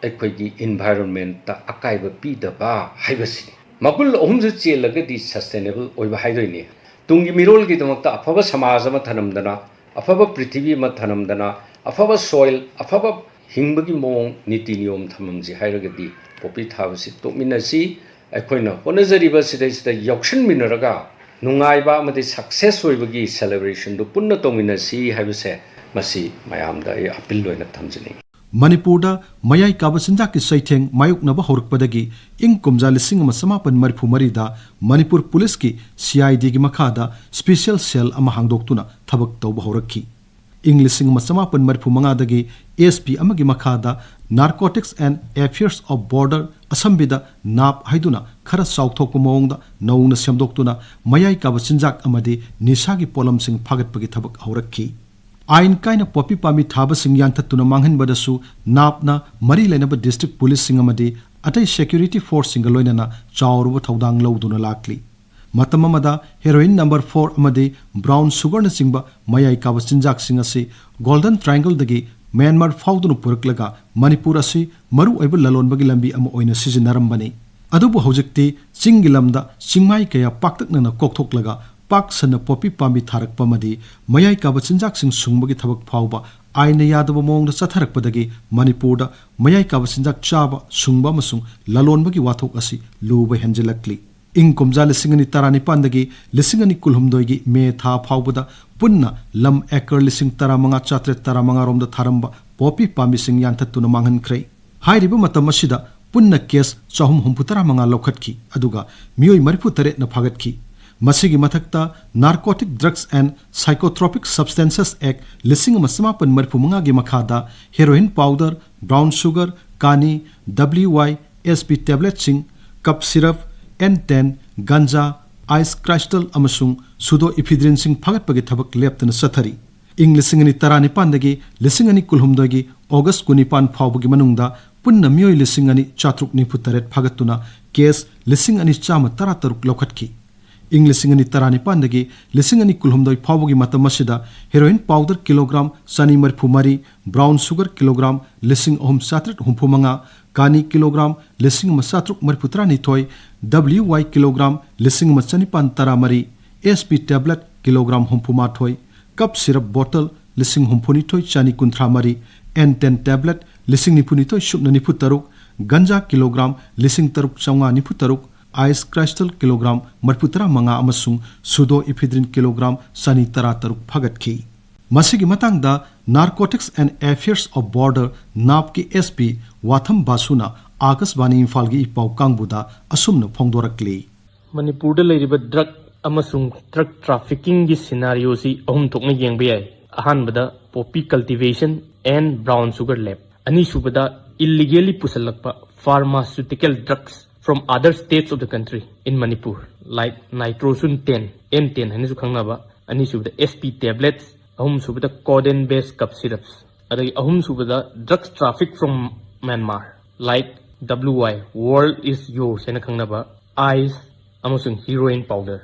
ꯑꯩꯈꯣꯏꯒꯤ environment-ꯇ ꯑꯀꯥꯏꯕ ꯄꯤꯗꯕ ꯍꯥꯏꯕꯁꯤꯅꯤ꯫ ꯃꯒꯨꯟ ꯑꯍꯨꯝꯁꯨ ꯆꯦꯜꯂꯒꯗꯤ sustainable ꯑꯣꯏꯕ ꯍꯥꯏꯗꯣꯏꯅꯤ꯫ ꯇꯨꯡꯒꯤ ꯃꯤꯔꯣꯜꯒꯤꯗꯃꯛꯇ ꯑꯐꯕ ꯁꯃꯥꯖ ꯑꯃ ꯊꯝꯂꯝꯗꯅ, ꯑꯐꯕ ꯄ꯭ꯔꯤꯊꯤꯕꯤ ꯑꯃ ꯊꯝꯂꯝꯗꯅ, ꯑꯐꯕ soil, ꯑꯐꯕ ꯍꯤꯡꯕꯒꯤ ꯃꯑꯣꯡ, ꯅꯤꯇꯤ ꯅꯤꯌꯣꯝ ꯊꯝꯂꯝꯁꯤ ꯍꯥꯏꯔꯒꯗꯤ ꯄꯣꯄꯤ ꯊꯥꯕꯁꯤ ꯇꯣꯛꯃꯤꯟꯅꯁꯤ꯫ ꯑꯩꯈꯣꯏꯅ ꯍꯣꯠꯅꯖꯔꯤꯕ ꯁꯤꯗꯩꯁꯤꯗ ꯌꯥꯎꯁꯤꯟꯃꯤꯟꯅꯔꯒ ꯅꯨꯡꯉꯥꯏꯕ ꯑꯃꯗꯤ success ꯑꯣꯏꯕꯒꯤ celebration-ꯗꯨ ꯄꯨꯟꯅ ꯇꯧꯃꯤꯟꯅꯁꯤ ꯍꯥꯏꯕꯁꯦ ꯃꯁꯤ ꯃꯌꯥꯝꯗ ꯑꯩ appeal ꯑꯣꯏꯅ ꯊꯝꯖꯅꯤꯡꯏ꯫ ꯃꯅꯤꯄꯨꯔꯗ ꯃꯌꯥꯏ ꯀꯥꯕ ꯆꯤꯟꯖꯥꯛꯀꯤ ꯆꯩꯊꯦꯡ ꯃꯥꯌꯣꯛꯅꯕ ꯍꯧꯔꯛꯄꯗꯒꯤ ꯏꯪ ꯀꯨꯝꯖꯥ ꯂꯤꯁꯤꯡ ꯑꯃ ꯆꯃꯥꯄꯟ ꯃꯔꯤꯐꯨ ꯃꯔꯤꯗ ꯃꯅꯤꯄꯨꯔ ꯄꯨꯂꯤꯁꯀꯤ C I D-ꯒꯤ ꯃꯈꯥꯗ special cell ꯑꯃ ꯍꯥꯡꯗꯣꯛꯇꯨꯅ ꯊꯕꯛ ꯇꯧꯕ ꯍꯧꯔꯛꯈꯤ꯫ ꯏꯪ ꯂꯤꯁꯤꯡ ꯑꯃ ꯆꯃꯥꯄꯟ ꯃꯔꯤꯐꯨ ꯃꯉꯥꯗꯒꯤ S P ꯑꯃꯒꯤ ꯃꯈꯥꯗ Narcotics and Affairs of Border, ꯑꯁꯝꯕꯤꯗ ꯅꯥꯞ ꯍꯥꯏꯗꯨꯅ ꯈꯔ ꯆꯥꯎꯊꯣꯛꯄ ꯃꯑꯣꯡꯗ ꯅꯧꯅ ꯁꯦꯝꯗꯣꯛꯇꯨꯅ ꯃꯌꯥꯏ ꯀꯥꯕ ꯆꯤꯟꯖꯥꯛ ꯑꯃꯗꯤ ꯅꯤꯁꯥꯒꯤ ꯄꯣꯠꯂꯝꯁꯤꯡ ꯐꯥꯒꯠꯄꯒꯤ ꯊꯕꯛ ꯍꯧꯔꯛꯈꯤ꯫ ꯑꯥꯏꯟ ꯀꯥꯏꯅ ꯄꯣꯄꯤ ꯄꯥꯝꯕꯤ ꯊꯥꯕꯁꯤꯡ ꯌꯥꯟꯊꯠꯇꯨꯅ ꯃꯥꯡꯍꯟꯕꯗꯁꯨ ꯅꯥꯞꯅ ꯃꯔꯤ ꯂꯩꯅꯕ district ꯄꯨꯂꯤꯁꯁꯤꯡ ꯑꯃꯗꯤ ꯑꯇꯩ security force-ꯁꯤꯡꯒ ꯂꯣꯏꯅꯅ ꯆꯥꯎꯔꯕ ꯊꯧꯗꯥꯡ ꯂꯧꯗꯨꯅ ꯂꯥꯛꯂꯤ꯫ ꯃꯇꯝ ꯑꯃꯗ heroin number four ꯑꯃꯗꯤ brown sugar-ꯅꯆꯤꯡꯕ ꯃꯌꯥꯏ ꯀꯥꯕ ꯆꯤꯟꯖꯥꯛꯁꯤꯡ ꯑꯁꯤ Golden Triangle-ꯗꯒꯤ ꯃ꯭ꯌꯥꯟꯃꯥꯔ ꯐꯥꯎꯗꯨꯅ ꯄꯨꯔꯛꯂꯒ ꯃꯅꯤꯄꯨꯔ ꯑꯁꯤ ꯃꯔꯨꯑꯣꯏꯕ ꯂꯂꯣꯟꯕꯒꯤ ꯂꯝꯕꯤ ꯑꯃ ꯑꯣꯏꯅ ꯁꯤꯖꯤꯟꯅꯔꯝꯕꯅꯤ꯫ ꯑꯗꯨꯕꯨ ꯍꯧꯖꯤꯛꯇꯤ ꯆꯤꯡꯒꯤ ꯂꯝꯗ ꯆꯤꯡꯃꯥꯏ ꯀꯌꯥ ꯄꯥꯛꯇꯛꯅꯅ ꯀꯣꯛꯊꯣꯛꯂꯒ ꯄꯥꯛ ꯁꯟꯅ ꯄꯣꯄꯤ ꯄꯥꯝꯕꯤ ꯊꯥꯔꯛꯄ ꯑꯃꯗꯤ ꯃꯌꯥꯏ ꯀꯥꯕ ꯆꯤꯟꯖꯥꯛꯁꯤꯡ ꯁꯨꯡꯕꯒꯤ ꯊꯕꯛ ꯐꯥꯎꯕ ꯑꯥꯏꯟꯅ ꯌꯥꯗꯕ ꯃꯑꯣꯡꯗ ꯆꯠꯊꯔꯛꯄꯗꯒꯤ ꯃꯅꯤꯄꯨꯔꯗ ꯃꯌꯥꯏ ꯀꯥꯕ ꯆꯤꯟꯖꯥꯛ ꯆꯥꯕ, ꯁꯨꯡꯕ ꯑꯃꯁꯨꯡ ꯂꯂꯣꯟꯕꯒꯤ ꯋꯥꯊꯣꯛ ꯑꯁꯤ ꯂꯨꯕ ꯍꯦꯟꯖꯤꯜꯂꯛꯂꯤ꯫ ꯏꯪ ꯀꯨꯝꯖꯥ ꯂꯤꯁꯤꯡ ꯑꯅꯤ ꯇꯔꯥꯅꯤꯄꯥꯟꯗꯒꯤ ꯂꯤꯁꯤꯡ ꯑꯅꯤ ꯀꯨꯟꯍꯨꯝꯗꯣꯏꯒꯤ ꯃꯦ ꯊꯥ ꯐꯥꯎꯕꯗ ꯄꯨꯟꯅ ꯂꯝ acre ꯂꯤꯁꯤꯡ ꯇꯔꯥꯃꯉꯥ ꯆꯥꯇ꯭ꯔꯦꯠ ꯇꯔꯥꯃꯉꯥ ꯔꯣꯝꯗ ꯊꯥꯔꯝꯕ ꯄꯣꯄꯤ ꯄꯥꯝꯕꯤꯁꯤꯡ ꯌꯥꯟꯊꯠꯇꯨꯅ ꯃꯥꯡꯍꯟꯈ꯭ꯔꯦ꯫ ꯍꯥꯏꯔꯤꯕ ꯃꯇꯝ ꯑꯁꯤꯗ ꯄꯨꯟꯅ case ꯆꯍꯨꯝ ꯍꯨꯝꯐꯨ ꯇꯔꯥꯃꯉꯥ ꯂꯧꯈꯠꯈꯤ, ꯑꯗꯨꯒ ꯃꯤꯑꯣꯏ ꯃꯔꯤꯐꯨ ꯇꯔꯦꯠꯅ ꯐꯥꯒꯠꯈꯤ꯫ ꯃꯁꯤꯒꯤ ꯃꯊꯛꯇ Narcotic Drugs and Psychotropic Substances Act ꯂꯤꯁꯤꯡ ꯑꯃ ꯆꯃꯥꯄꯟ ꯃꯔꯤꯐꯨ ꯃꯉꯥꯒꯤ ꯃꯈꯥꯗ heroin powder, brown sugar, ꯀꯥꯅꯤ, W Y S P tablet-ꯁꯤꯡ, cough syrup, N ten, ganja, ice crystal ꯑꯃꯁꯨꯡ pseudoephedrine-ꯁꯤꯡ ꯐꯥꯒꯠꯄꯒꯤ ꯊꯕꯛ ꯂꯦꯞꯇꯅ ꯆꯠꯊꯔꯤ꯫ ꯏꯪ ꯂꯤꯁꯤꯡ ꯑꯅꯤ ꯇꯔꯥꯅꯤꯄꯥꯟꯗꯒꯤ ꯂꯤꯁꯤꯡ ꯑꯅꯤ ꯀꯨꯟꯍꯨꯝꯗꯣꯏꯒꯤ August ꯀꯨꯟꯅꯤꯄꯥꯟ ꯐꯥꯎꯕꯒꯤ ꯃꯅꯨꯡꯗ ꯄꯨꯟꯅ ꯃꯤꯑꯣꯏ ꯂꯤꯁꯤꯡ ꯑꯅꯤ ꯆꯥꯇ꯭ꯔꯨꯛ ꯅꯤꯐꯨ ꯇꯔꯦꯠ ꯐꯥꯒꯠꯇꯨꯅ case ꯂꯤꯁꯤꯡ ꯑꯅꯤ ꯆꯥꯝꯃ ꯇꯔꯥ ꯇꯔꯨꯛ ꯂꯧꯈꯠꯈꯤ꯫ ꯏꯪ ꯂꯤꯁꯤꯡ ꯑꯅꯤ ꯇꯔꯥꯅꯤꯄꯥꯟꯗꯒꯤ ꯂꯤꯁꯤꯡ ꯑꯅꯤ ꯀꯨꯟꯍꯨꯝꯗꯣꯏ ꯐꯥꯎꯕꯒꯤ ꯃꯇꯝ ꯑꯁꯤꯗ heroin powder kilogram ꯆꯅꯤ ꯃꯔꯤꯐꯨ ꯃꯔꯤ, brown sugar kilogram ꯂꯤꯁꯤꯡ ꯑꯍꯨꯝ ꯆꯥꯇ꯭ꯔꯦꯠ ꯍꯨꯝꯐꯨ ꯃꯉꯥ, ꯀꯥꯅꯤ kilogram ꯂꯤꯁꯤꯡ ꯑꯃ ꯆꯥꯇ꯭ꯔꯨꯛ ꯃꯔꯤꯐꯨ ꯇꯔꯥꯅꯤꯊꯣꯏ, W Y kilogram ꯂꯤꯁꯤꯡ ꯑꯃ ꯆꯅꯤꯄꯥꯟ ꯇꯔꯥꯃꯔꯤ, S P tablet kilogram ꯍꯨꯝꯐꯨ ꯃꯥꯊꯣꯏ, cough syrup bottle ꯂꯤꯁꯤꯡ ꯍꯨꯝꯐꯨꯅꯤꯊꯣꯏ ꯆꯅꯤ ꯀꯨꯟꯊ꯭ꯔꯥ ꯃꯔꯤ, N ten tablet ꯂꯤꯁꯤꯡ ꯅꯤꯐꯨꯅꯤꯊꯣꯏ ꯁꯨꯞꯅ ꯅꯤꯐꯨ ꯇꯔꯨꯛ, ꯒꯟꯖꯥ kilogram ꯂꯤꯁꯤꯡ ꯇꯔꯨꯛ ꯆꯥꯝꯃꯉꯥ ꯅꯤꯐꯨ ꯇꯔꯨꯛ, ice crystal kilogram ꯃꯔꯤꯐꯨ ꯇꯔꯥ ꯃꯉꯥ ꯑꯃꯁꯨꯡ pseudoephedrine kilogram ꯆꯅꯤ ꯇꯔꯥ ꯇꯔꯨꯛ ꯐꯥꯒꯠꯈꯤ꯫ ꯃꯁꯤꯒꯤ ꯃꯇꯥꯡꯗ Narcotics and Affairs of Border, NAB ꯀꯤ S P ꯋꯥꯊꯝ ꯕꯥꯁꯨꯅ ꯑꯥꯀꯥꯁꯕꯥꯅꯤ ꯏꯝꯐꯥꯜꯒꯤ ꯏ ꯄꯥꯎ ꯀꯥꯡꯕꯨꯗ ꯑꯁꯨꯝꯅ ꯐꯣꯡꯗꯣꯔꯛꯂꯤ꯫ ꯃꯅꯤꯄꯨꯔꯗ ꯂꯩꯔꯤꯕ drug ꯑꯃꯁꯨꯡ drug trafficking ꯒꯤ scenario ꯁꯤ ꯑꯍꯨꯝ ꯊꯣꯛꯅ ꯌꯦꯡꯕ ꯌꯥꯏ꯫ ꯑꯍꯥꯟꯕꯗ poppy cultivation and brown sugar lab, ꯑꯅꯤꯁꯨꯕꯗ illegally ꯄꯨꯁꯜꯂꯛꯄ pharmaceutical drugs from other states of the country in Manipur, like nitrosun ten, N ten ꯍꯥꯏꯅꯁꯨ ꯈꯪꯅꯕ, ꯑꯅꯤꯁꯨꯕꯗ S P tablets, ꯑꯍꯨꯝꯁꯨꯕꯗ codeine based cough syrups, ꯑꯗꯒꯤ ꯑꯍꯨꯝꯁꯨꯕꯗ drugs traffic from Myanmar, like W Y, World is Yours ꯍꯥꯏꯅ ꯈꯪꯅꯕ, ice ꯑꯃꯁꯨꯡ heroin powder꯫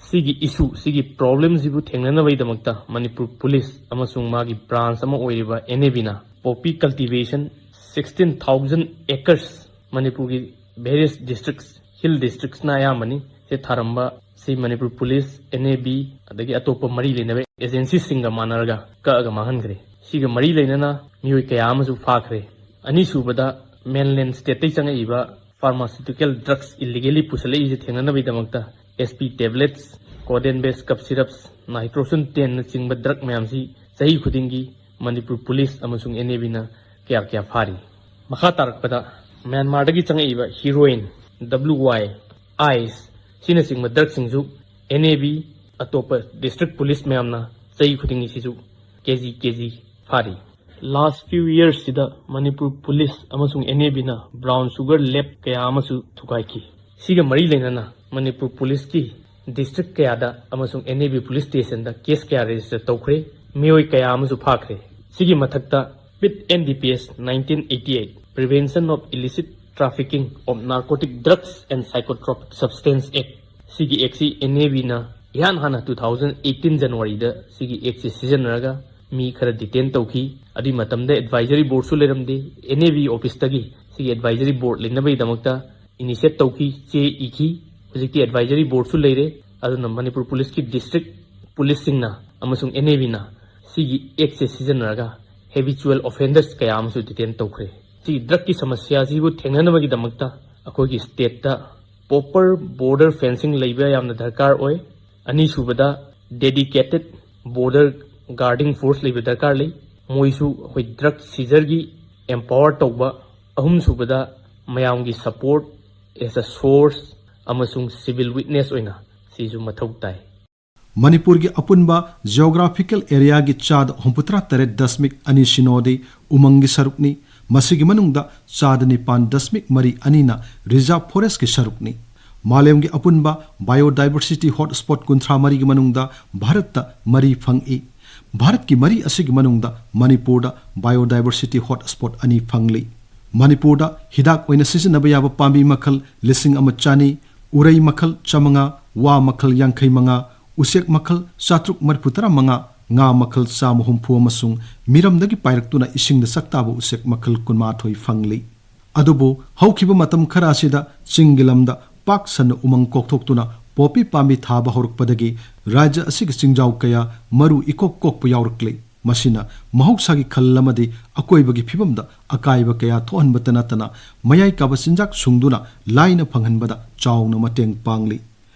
ꯁꯤꯒꯤ issue, ꯁꯤꯒꯤ problem ꯁꯤꯕꯨ ꯊꯦꯡꯅꯅꯕꯒꯤꯗꯃꯛꯇ ꯃꯅꯤꯄꯨꯔ police ꯑꯃꯁꯨꯡ ꯃꯥꯒꯤ branch ꯑꯃ ꯑꯣꯏꯔꯤꯕ N A B ꯅ poppy cultivation sixteen thousand acres, ꯃꯅꯤꯄꯨꯔꯒꯤ various districts, hill districts ꯅ ꯑꯌꯥꯝꯕꯅꯤ, ꯁꯦ ꯊꯥꯔꯝꯕ ꯁꯤ Manipur police, N A B, ꯑꯗꯒꯤ ꯑꯇꯣꯞꯄ ꯃꯔꯤ ꯂꯩꯅꯕ agency ꯁꯤꯡꯒ ꯃꯥꯟꯅꯔꯒ ꯀꯛꯑꯒ ꯃꯥꯡꯍꯟꯈ꯭ꯔꯦ꯫ ꯁꯤꯒ ꯃꯔꯤ ꯂꯩꯅꯅ ꯃꯤꯑꯣꯏ ꯀꯌꯥ ꯑꯃꯁꯨ ꯐꯥꯈ꯭ꯔꯦ꯫ ꯑꯅꯤꯁꯨꯕꯗ, mainland state ꯇꯩ ꯆꯪꯉꯛꯏꯕ pharmaceutical drugs illegally ꯄꯨꯁꯜꯂꯛꯏꯁꯦ ꯊꯦꯡꯅꯅꯕꯒꯤꯗꯃꯛꯇ S P tablets, codeine based cough syrups, nitrosun ten ꯅꯆꯤꯡꯕ drug ꯃꯌꯥꯝꯁꯤ ꯆꯍꯤ ꯈꯨꯗꯤꯡꯒꯤ ꯃꯅꯤꯄꯨꯔ police ꯑꯃꯁꯨꯡ N A B ꯅ ꯀꯌꯥ ꯀꯌꯥ ꯐꯥꯔꯤ꯫ ꯃꯈꯥ ꯇꯥꯔꯛꯄꯗ, ꯃ꯭ꯌꯥꯟꯃꯥꯔꯗꯒꯤ ꯆꯪꯉꯛꯏꯕ heroin, W Y, ice ꯁꯤꯅꯆꯤꯡꯕ drug ꯁꯤꯡꯁꯨ N A B, ꯑꯇꯣꯞꯄ district police ꯃꯌꯥꯝꯅ ꯆꯍꯤ ꯈꯨꯗꯤꯡꯒꯤ ꯁꯤꯁꯨ K G K G ꯐꯥꯔꯤ꯫ Last few years ꯁꯤꯗ ꯃꯅꯤꯄꯨꯔ police ꯑꯃꯁꯨꯡ N A B ꯅ brown sugar lab ꯀꯌꯥ ꯑꯃꯁꯨ ꯊꯨꯒꯥꯏꯈꯤ꯫ ꯁꯤꯒ ꯃꯔꯤ ꯂꯩꯅꯅ ꯃꯅꯤꯄꯨꯔ police ꯀꯤ district ꯀꯌꯥꯗ ꯑꯃꯁꯨꯡ N A B police station the case ꯀꯌꯥ register ꯇꯧꯈ꯭ꯔꯦ, ꯃꯤꯑꯣꯏ ꯀꯌꯥ ꯑꯃꯁꯨ ꯐꯥꯈ꯭ꯔꯦ꯫ ꯁꯤꯒꯤ ꯃꯊꯛꯇ PIT N D P S nineteen eighty eight, Prevention of Illicit Trafficking of Narcotic Drugs and Psychotropic Substance Act, ꯁꯤꯒꯤ ꯑꯦꯛꯁꯤ ꯑꯦꯟ ꯑꯦ ꯕꯤꯅ ꯏꯍꯥꯟ ꯍꯥꯟꯅ two thousand eighteen Januaryꯗ ꯁꯤꯒꯤ ꯑꯦꯛꯁꯤ ꯁꯤꯖꯤꯟꯅꯔꯒ ꯃꯤ ꯈꯔ ꯗꯤꯇꯦꯟ ꯇꯧꯈꯤ꯫ ꯑꯗꯨꯒꯤ ꯃꯇꯝꯗ ꯑꯦꯗꯚꯥꯏꯖꯔꯤ ꯕꯣꯔꯗꯁꯨ ꯂꯩꯔꯝꯗꯦ꯫ ꯑꯦꯟ ꯑꯦ ꯕꯤ ꯑꯣꯐꯤꯁꯇꯒꯤ ꯁꯤꯒꯤ ꯑꯦꯗꯚꯥꯏꯖꯔꯤ ꯕꯣꯔꯗ ꯂꯩꯅꯕꯒꯤꯗꯃꯛꯇ ꯏꯅꯤꯁꯤꯌꯦꯠ ꯇꯧꯈꯤ, ꯆꯦ ꯏꯈꯤ꯫ ꯍꯧꯖꯤꯛꯇꯤ ꯑꯦꯗꯚꯥꯏꯖꯔꯤ ꯕꯣꯔꯗꯁꯨ ꯂꯩꯔꯦ꯫ ꯑꯗꯨꯅ ꯃꯅꯤꯄꯨꯔ ꯄꯨꯂꯤꯁꯀꯤ ꯗꯤꯁꯇ꯭ꯔꯤꯛ ꯄꯨꯂꯤꯁꯁꯤꯡꯅ ꯑꯃꯁꯨꯡ ꯑꯦꯟ ꯑꯦ ꯕꯤꯅ ꯁꯤꯒꯤ ꯑꯦꯛꯁꯦ ꯁꯤꯖꯤꯟꯅꯔꯒ ꯍꯦꯕꯤꯆꯨꯋꯦꯜ ꯑꯣꯐꯦꯟꯗꯔꯁ ꯀꯌꯥ ꯑꯃꯁꯨ ꯗꯤꯇꯦꯟ ꯇꯧꯈ꯭ꯔꯦ꯫ ꯁꯤ ꯗ꯭ꯔꯒꯀꯤ ꯁꯃꯁ꯭ꯌꯥ ꯑꯁꯤꯕꯨ ꯊꯦꯡꯅꯅꯕꯒꯤꯗꯃꯛꯇ ꯑꯩꯈꯣꯏꯒꯤ ꯁ꯭ꯇꯦꯠꯇ ꯄ꯭ꯔꯣꯄꯔ ꯕꯣꯔꯗꯔ ꯐꯦꯟꯁꯤꯡ ꯂꯩꯕ ꯌꯥꯝꯅ ꯗꯔꯀꯥꯔ ꯑꯣꯏ꯫ ꯑꯅꯤꯁꯨꯕꯗ, ꯗꯦꯗꯤꯀꯦꯇꯦꯠ ꯕꯣꯔꯗꯔ ꯒꯥꯔꯗꯤꯡ ꯐꯣꯔꯁ ꯂꯩꯕ ꯗꯔꯀꯥꯔ ꯂꯩ꯫ ꯃꯣꯏꯁꯨ ꯑꯩꯈꯣꯏ ꯗ꯭ꯔꯒ ꯁꯤꯖꯔꯒꯤ ꯑꯦꯝꯄꯥꯋꯔ ꯇꯧꯕ꯫ ꯑꯍꯨꯝꯁꯨꯕꯗ, ꯃꯌꯥꯝꯒꯤ ꯁꯄꯣꯔꯠ ꯑꯦꯁ ꯑ ꯁꯣꯔꯁ ꯑꯃꯁꯨꯡ ꯁꯤꯚꯤꯜ ꯋꯤꯠꯅꯦꯁ ꯑꯣꯏꯅ ꯁꯤꯁꯨ ꯃꯊꯧ ꯇꯥꯏ꯫ ꯃꯅꯤꯄꯨꯔꯒꯤ ꯑꯄꯨꯟꯕ ꯖꯤꯑꯣꯒ꯭ꯔꯥꯐꯤꯀꯦꯜ ꯑꯦꯔꯤꯌꯥꯒꯤ ꯆꯥꯗ ꯍꯨꯝꯐꯨꯇꯔꯥ ꯇꯔꯦꯠ ꯗꯁꯃꯤꯛ ꯑꯅꯤ ꯁꯤꯅꯣꯗꯤ ꯎꯃꯪꯒꯤ ꯁꯔꯨꯛꯅꯤ꯫ ꯃꯁꯤꯒꯤ ꯃꯅꯨꯡꯗ ꯆꯥꯗ ꯅꯤꯄꯥꯟ ꯗꯁꯃꯤꯛ ꯃꯔꯤ ꯑꯅꯤꯅ ꯔꯤꯖꯥꯔꯚ ꯐꯣꯔꯦꯁ꯭ꯠꯀꯤ ꯁꯔꯨꯛꯅꯤ꯫ ꯃꯥꯂꯦꯝꯒꯤ ꯑꯄꯨꯟꯕ ꯕꯥꯏꯑꯣꯗꯥꯏꯕꯔꯁꯤꯇꯤ ꯍꯣꯠꯁ꯭ꯄꯣꯠ ꯀꯨꯟꯊ꯭ꯔꯥ ꯃꯔꯤꯒꯤ ꯃꯅꯨꯡꯗ ꯚꯥꯔꯠꯇ ꯃꯔꯤ ꯐꯪꯏ꯫ ꯚꯥꯔꯠꯀꯤ ꯃꯔꯤ ꯑꯁꯤꯒꯤ ꯃꯅꯨꯡꯗ ꯃꯅꯤꯄꯨꯔꯗ ꯕꯥꯏꯑꯣꯗꯥꯏꯕꯔꯁꯤꯇꯤ ꯍꯣꯠꯁ꯭ꯄꯣꯠ ꯑꯅꯤ ꯐꯪꯂꯤ꯫ ꯃꯅꯤꯄꯨꯔꯗ ꯍꯤꯗꯥꯛ ꯑꯣꯏꯅ ꯁꯤꯖꯤꯟꯅꯕ ꯌꯥꯕ ꯄꯥꯝꯕꯤ ꯃꯈꯜ ꯂꯤꯁꯤꯡ ꯑꯃ ꯆꯅꯤ, ꯎꯔꯩ ꯃꯈꯜ ꯆꯥꯃꯉꯥ, ꯋꯥ ꯃꯈꯜ ꯌꯥꯡꯈꯩ ꯃꯉꯥ, ꯎꯆꯦꯛ ꯃꯈꯜ ꯆꯥꯇ꯭ꯔꯨꯛ ꯃꯔꯤꯐꯨ ꯇꯔꯥ ꯃꯉꯥ, ꯉꯥ ꯃꯈꯜ ꯆꯥꯝꯃ ꯍꯨꯝꯐꯨ ꯑꯃꯁꯨꯡ ꯃꯤꯔꯝꯗꯒꯤ ꯄꯥꯏꯔꯛꯇꯨꯅ ꯏꯁꯤꯡꯗ ꯁꯛꯇꯥꯕ ꯎꯆꯦꯛ ꯃꯈꯜ ꯀꯨꯟꯃꯥꯊꯣꯏ ꯐꯪꯂꯤ꯫ ꯑꯗꯨꯕꯨ ꯍꯧꯈꯤꯕ ꯃꯇꯝ ꯈꯔ ꯑꯁꯤꯗ ꯆꯤꯡꯒꯤ ꯂꯝꯗ ꯄꯥꯛ ꯁꯟꯅ ꯎꯃꯪ ꯀꯣꯛꯊꯣꯛꯇꯨꯅ ꯄꯣꯄꯤ ꯄꯥꯝꯕꯤ ꯊꯥꯕ ꯍꯧꯔꯛꯄꯗꯒꯤ ꯔꯥꯖ꯭ꯌ ꯑꯁꯤꯒꯤ ꯆꯤꯡꯖꯥꯎ ꯀꯌꯥ ꯃꯔꯨ ꯏꯀꯣꯛ ꯀꯣꯛꯄ ꯌꯥꯎꯔꯛꯂꯤ꯫ ꯃꯁꯤꯅ ꯃꯍꯧꯁꯥꯒꯤ ꯈꯜ ꯑꯃꯗꯤ ꯑꯀꯣꯏꯕꯒꯤ ꯐꯤꯕꯝꯗ ꯑꯀꯥꯏꯕ ꯀꯌꯥ ꯊꯣꯛꯍꯟꯕꯇ ꯅꯠꯇꯅ ꯃꯌꯥꯏ ꯀꯥꯕ ꯆꯤꯟꯖꯥꯛ ꯁꯨꯡꯗꯨꯅ ꯂꯥꯏꯅ ꯐꯪꯍꯟꯕꯗ ꯆꯥꯎꯅ ꯃꯇꯦꯡ ꯄꯥꯡꯂꯤ꯫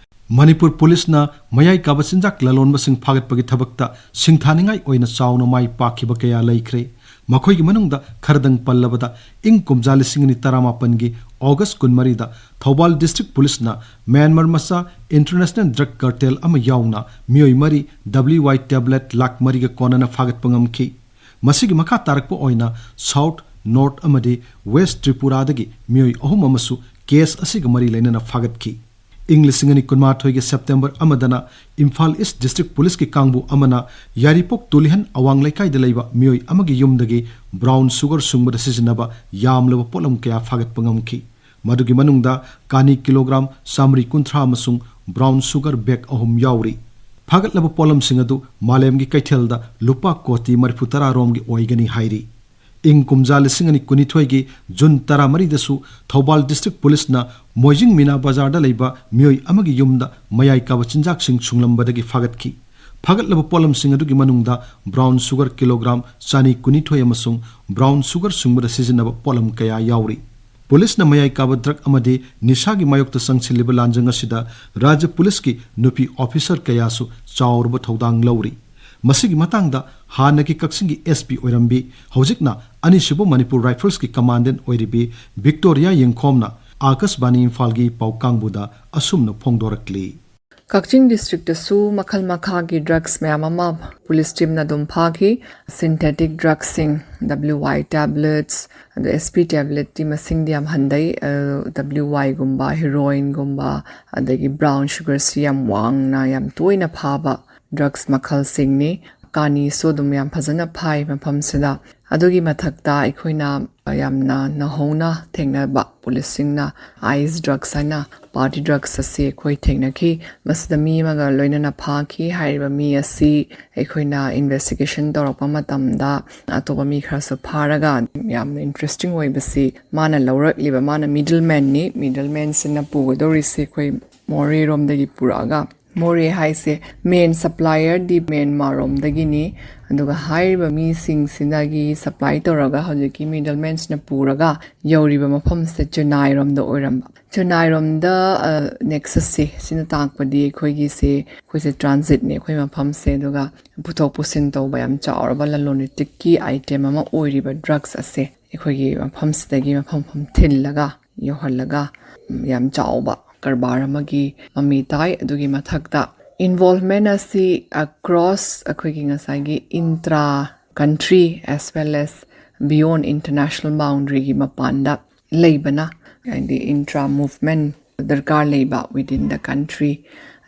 ꯃꯅꯤꯄꯨꯔ ꯄꯨꯂꯤꯁꯅ ꯃꯌꯥꯏ ꯀꯥꯕ ꯆꯤꯟꯖꯥꯛ ꯂꯂꯣꯟꯕꯁꯤꯡ ꯐꯥꯒꯠꯄꯒꯤ ꯊꯕꯛꯇ ꯁꯤꯡꯊꯥꯅꯤꯡꯉꯥꯏ ꯑꯣꯏꯅ ꯆꯥꯎꯅ ꯃꯥꯏ ꯄꯥꯛꯈꯤꯕ ꯀꯌꯥ ꯂꯩꯈ꯭ꯔꯦ꯫ ꯃꯈꯣꯏꯒꯤ ꯃꯅꯨꯡꯗ ꯈꯔꯗꯪ ꯄꯜꯂꯕꯗ, ꯏꯪ ꯀꯨꯝꯖꯥ ꯂꯤꯁꯤꯡ ꯑꯅꯤ ꯇꯔꯥꯃꯥꯄꯟꯒꯤ ꯑꯣꯒꯁ꯭ꯠ ꯀꯨꯟꯃꯔꯤꯗ ꯊꯧꯕꯥꯜ ꯗꯤꯁꯇ꯭ꯔꯤꯛ ꯄꯨꯂꯤꯁꯅ ꯃ꯭ꯌꯥꯟꯃꯥꯔ ꯃꯆꯥ ꯏꯟꯇꯔꯅꯦꯁꯅꯦꯜ ꯗ꯭ꯔꯒ ꯀꯥꯔꯇꯦꯜ ꯑꯃ ꯌꯥꯎꯅ ꯃꯤꯑꯣꯏ ꯃꯔꯤ ꯗꯕ꯭ꯂꯤꯌꯨ ꯋꯥꯏ ꯇꯦꯕ꯭ꯂꯦꯠ ꯂꯥꯈ ꯃꯔꯤꯒ ꯀꯣꯟꯅꯅ ꯐꯥꯒꯠꯄ ꯉꯝꯈꯤ꯫ ꯃꯁꯤꯒꯤ ꯃꯈꯥ ꯇꯥꯔꯛꯄ ꯑꯣꯏꯅ ꯁꯥꯎꯊ, ꯅꯣꯔꯊ ꯑꯃꯗꯤ ꯋꯦꯁ꯭ꯠ ꯇ꯭ꯔꯤꯄꯨꯔꯥꯗꯒꯤ ꯃꯤꯑꯣꯏ ꯑꯍꯨꯝ ꯑꯃꯁꯨ ꯀꯦꯁ ꯑꯁꯤꯒ ꯃꯔꯤ ꯂꯩꯅꯅ ꯐꯥꯒꯠꯈꯤ꯫ ꯏꯪ ꯂꯤꯁꯤꯡ ꯑꯅꯤ ꯀꯨꯟꯃꯥꯊꯣꯏꯒꯤ ꯁꯦꯞꯇꯦꯝꯕꯔ ꯑꯃꯗꯅ ꯏꯝꯐꯥꯜ ꯏꯁ꯭ꯠ ꯗꯤꯁꯇ꯭ꯔꯤꯛ ꯄꯨꯂꯤꯁꯀꯤ ꯀꯥꯡꯕꯨ ꯑꯃꯅ ꯌꯥꯏꯔꯤꯄꯣꯛ ꯇꯨꯂꯤꯍꯟ ꯑꯋꯥꯡ ꯂꯩꯀꯥꯏꯗ ꯂꯩꯕ ꯃꯤꯑꯣꯏ ꯑꯃꯒꯤ ꯌꯨꯝꯗꯒꯤ ꯕ꯭ꯔꯥꯎꯟ ꯁꯨꯒꯔ ꯁꯨꯡꯕꯗ ꯁꯤꯖꯤꯟꯅꯕ ꯌꯥꯝꯂꯕ ꯄꯣꯠꯂꯝ ꯀꯌꯥ ꯐꯥꯒꯠꯄ ꯉꯝꯈꯤ꯫ ꯃꯗꯨꯒꯤ ꯃꯅꯨꯡꯗ ꯀꯥꯅꯤ ꯀꯤꯂꯣꯒ꯭ꯔꯥꯝ ꯆꯥꯃꯔꯤ ꯀꯨꯟꯊ꯭ꯔꯥ ꯑꯃꯁꯨꯡ brown sugar bag ꯑꯍꯨꯝ ꯌꯥꯎꯔꯤ꯫ ꯐꯥꯒꯠꯂꯕ ꯄꯣꯠꯂꯝꯁꯤꯡ ꯑꯗꯨ ꯃꯥꯂꯦꯝꯒꯤ ꯀꯩꯊꯦꯜꯗ ꯂꯨꯄꯥ ꯀꯣꯇꯤ ꯃꯔꯤꯐꯨ ꯇꯔꯥ ꯔꯣꯝꯒꯤ ꯑꯣꯏꯒꯅꯤ ꯍꯥꯏꯔꯤ꯫ ꯏꯪ ꯀꯨꯝꯖꯥ ꯂꯤꯁꯤꯡ ꯑꯅꯤ ꯀꯨꯟꯅꯤꯊꯣꯏꯒꯤ ꯖꯨꯟ ꯇꯔꯥꯃꯔꯤꯗꯁꯨ ꯊꯧꯕꯥꯜ ꯗꯤꯁꯇ꯭ꯔꯤꯛ ꯄꯨꯂꯤꯁꯅ ꯃꯣꯏꯖꯤꯡ ꯃꯤꯅꯥ ꯕꯖꯥꯔꯗ ꯂꯩꯕ ꯃꯤꯑꯣꯏ ꯑꯃꯒꯤ ꯌꯨꯝꯗ ꯃꯌꯥꯏ ꯀꯥꯕ ꯆꯤꯟꯖꯥꯛꯁꯤꯡ ꯁꯨꯡꯂꯝꯕꯗꯒꯤ ꯐꯥꯒꯠꯈꯤ꯫ ꯐꯥꯒꯠꯂꯕ ꯄꯣꯠꯂꯝꯁꯤꯡ ꯑꯗꯨꯒꯤ ꯃꯅꯨꯡꯗ brown sugar ꯀꯤꯂꯣꯒ꯭ꯔꯥꯝ ꯆꯥꯅꯤ ꯀꯨꯟꯅꯤꯊꯣꯏ ꯑꯃꯁꯨꯡ brown sugar ꯁꯨꯡꯕꯗ ꯁꯤꯖꯤꯟꯅꯕ ꯄꯣꯠꯂꯝ ꯀꯌꯥ ꯌꯥꯎꯔꯤ꯫ ꯄꯨꯂꯤꯁꯅ ꯃꯌꯥꯏ ꯀꯥꯕ drug ꯑꯃꯗꯤ ꯅꯤꯁꯥꯒꯤ ꯃꯥꯌꯣꯛꯇ ꯆꯪꯁꯤꯜꯂꯤꯕ ꯂꯥꯟꯖꯪ ꯑꯁꯤꯗ ꯔꯥꯖ꯭ꯌ ꯄꯨꯂꯤꯁꯀꯤ ꯅꯨꯄꯤ officer ꯀꯌꯥꯁꯨ ꯆꯥꯎꯔꯕ ꯊꯧꯗꯥꯡ ꯂꯧꯔꯤ꯫ ꯃꯁꯤꯒꯤ ꯃꯇꯥꯡꯗ ꯍꯥꯟꯅꯒꯤ ꯀꯛꯆꯤꯡꯒꯤ S P ꯑꯣꯏꯔꯝꯕꯤ, ꯍꯧꯖꯤꯛꯅ ꯑꯅꯤꯁꯨꯕ ꯃꯅꯤꯄꯨꯔ ꯔꯥꯏꯐꯜꯁꯀꯤ commandant ꯑꯣꯏꯔꯤꯕꯤ ꯕꯤꯛꯇꯣꯔꯤꯌꯥ ꯌꯦꯡꯈꯣꯝꯅ ꯑꯥꯀꯥꯁꯕꯥꯅꯤ ꯏꯝꯐꯥꯜꯒꯤ ꯄꯥꯎ ꯀꯥꯡꯕꯨꯗ ꯑꯁꯨꯝꯅ ꯐꯣꯡꯗꯣꯔꯛꯂꯤ꯫ ꯀꯛꯆꯤꯡ ꯗꯤꯁꯇ꯭ꯔꯤꯛꯇꯁꯨ ꯃꯈꯜ ꯃꯈꯥꯒꯤ drugs ꯃꯌꯥꯝ ꯑꯃ ꯄꯨꯂꯤꯁ ꯇꯤꯝꯅ ꯑꯗꯨꯝ ꯐꯥꯈꯤ꯫ Synthetic drugsꯁꯤꯡ, W Y tablets, ꯑꯗ S P tabletꯇꯤ ꯃꯁꯤꯡꯗꯤ ꯌꯥꯝ ꯍꯟꯊꯩ꯫ ꯑ, W Yꯒꯨꯝꯕ, heroinꯒꯨꯝꯕ, ꯑꯗꯒꯤ brown sugarꯁꯤ ꯌꯥꯝ ꯋꯥꯡꯅ, ꯌꯥꯝ ꯇꯣꯏꯅ ꯐꯥꯕ drugs ꯃꯈꯜꯁꯤꯡꯅꯤ꯫ ꯀꯥꯅꯤꯁꯨ ꯑꯗꯨꯝ ꯌꯥꯝ ꯐꯖꯅ ꯐꯥꯏ ꯃꯐꯝꯁꯤꯗ꯫ ꯑꯗꯨꯒꯤ ꯃꯊꯛꯇ ꯑꯩꯈꯣꯏꯅ ꯌꯥꯝꯅ ꯅꯧꯍꯧꯅ ꯊꯦꯡꯅꯕ ꯄꯨꯂꯤꯁꯁꯤꯡꯅ ice drugs ꯍꯥꯏꯅ party drugs ꯑꯁꯤ ꯑꯩꯈꯣꯏ ꯊꯦꯡꯅꯈꯤ꯫ ꯃꯁꯤꯗ ꯃꯤ ꯑꯃꯒ ꯂꯣꯏꯅꯅ ꯐꯥꯈꯤ꯫ ꯍꯥꯏꯔꯤꯕ ꯃꯤ ꯑꯁꯤ ꯑꯩꯈꯣꯏꯅ investigation ꯇꯧꯔꯛꯄ ꯃꯇꯝꯗ ꯑꯇꯣꯞꯄ ꯃꯤ ꯈꯔꯁꯨ ꯐꯥꯔꯒ, ꯌꯥꯝꯅ interesting ꯑꯣꯏꯕꯁꯤ ꯃꯥꯅ ꯂꯧꯔꯛꯂꯤꯕ, ꯃꯥꯅ middlemanꯅꯤ꯫ Middlemanꯁꯤꯅ ꯄꯨꯒꯗꯧꯔꯤꯁꯤ ꯑꯩꯈꯣꯏ ꯃꯣꯔꯦꯔꯣꯝꯗꯒꯤ ꯄꯨꯔꯛꯑꯒ, ꯃꯣꯔꯦ ꯍꯥꯏꯁꯦ main supplierꯗꯤ ꯃ꯭ꯌꯥꯟꯃꯥꯔꯔꯣꯝꯗꯒꯤꯅꯤ꯫ ꯑꯗꯨꯒ ꯍꯥꯏꯔꯤꯕ ꯃꯤꯁꯤꯡꯁꯤꯗꯒꯤ supply ꯇꯧꯔꯒ ꯍꯧꯖꯤꯛꯀꯤ middlemanꯁꯤꯅ ꯄꯨꯔꯒ ꯌꯧꯔꯤꯕ ꯃꯐꯝꯁꯦ ꯆꯦꯟꯅꯥꯏꯔꯣꯝꯗ ꯑꯣꯏꯔꯝꯕ꯫ ꯆꯦꯟꯅꯥꯏꯔꯣꯝꯗ, ꯑ, nexusꯁꯦ, ꯁꯤꯅ ꯇꯥꯛꯄꯗꯤ ꯑꯩꯈꯣꯏꯒꯤꯁꯦ, ꯑꯩꯈꯣꯏꯁꯦ transitꯅꯦ ꯑꯩꯈꯣꯏ ꯃꯐꯝꯁꯦ꯫ ꯑꯗꯨꯒ ꯄꯨꯊꯣꯛ ꯄꯨꯁꯤꯟ ꯇꯧꯕ ꯌꯥꯝ ꯆꯥꯎꯔꯕ ꯂꯂꯣꯟ ꯏꯇꯤꯛꯀꯤ item ꯑꯃ ꯑꯣꯏꯔꯤꯕ drugs ꯑꯁꯦ ꯑꯩꯈꯣꯏꯒꯤ ꯃꯐꯝꯁꯤꯗꯒꯤ ꯃꯐꯝ ꯃꯐꯝ ꯊꯤꯜꯂꯒ ꯌꯧꯍꯜꯂꯒ, ꯎꯝ, ꯌꯥꯝ ꯆꯥꯎꯕ ꯀꯔꯕꯥꯔ ꯑꯃꯒꯤ ꯃꯃꯤ ꯇꯥꯏ꯫ ꯑꯗꯨꯒꯤ ꯃꯊꯛꯇ involvement ꯑꯁꯤ across ꯑꯩꯈꯣꯏꯒꯤ ꯉꯁꯥꯏꯒꯤ intra country as well as beyond international boundaryꯒꯤ ꯃꯄꯥꯟꯗ ꯂꯩꯕꯅ, ꯍꯥꯏꯗꯤ intra movement ꯗꯔꯀꯥꯔ ꯂꯩꯕ within the country,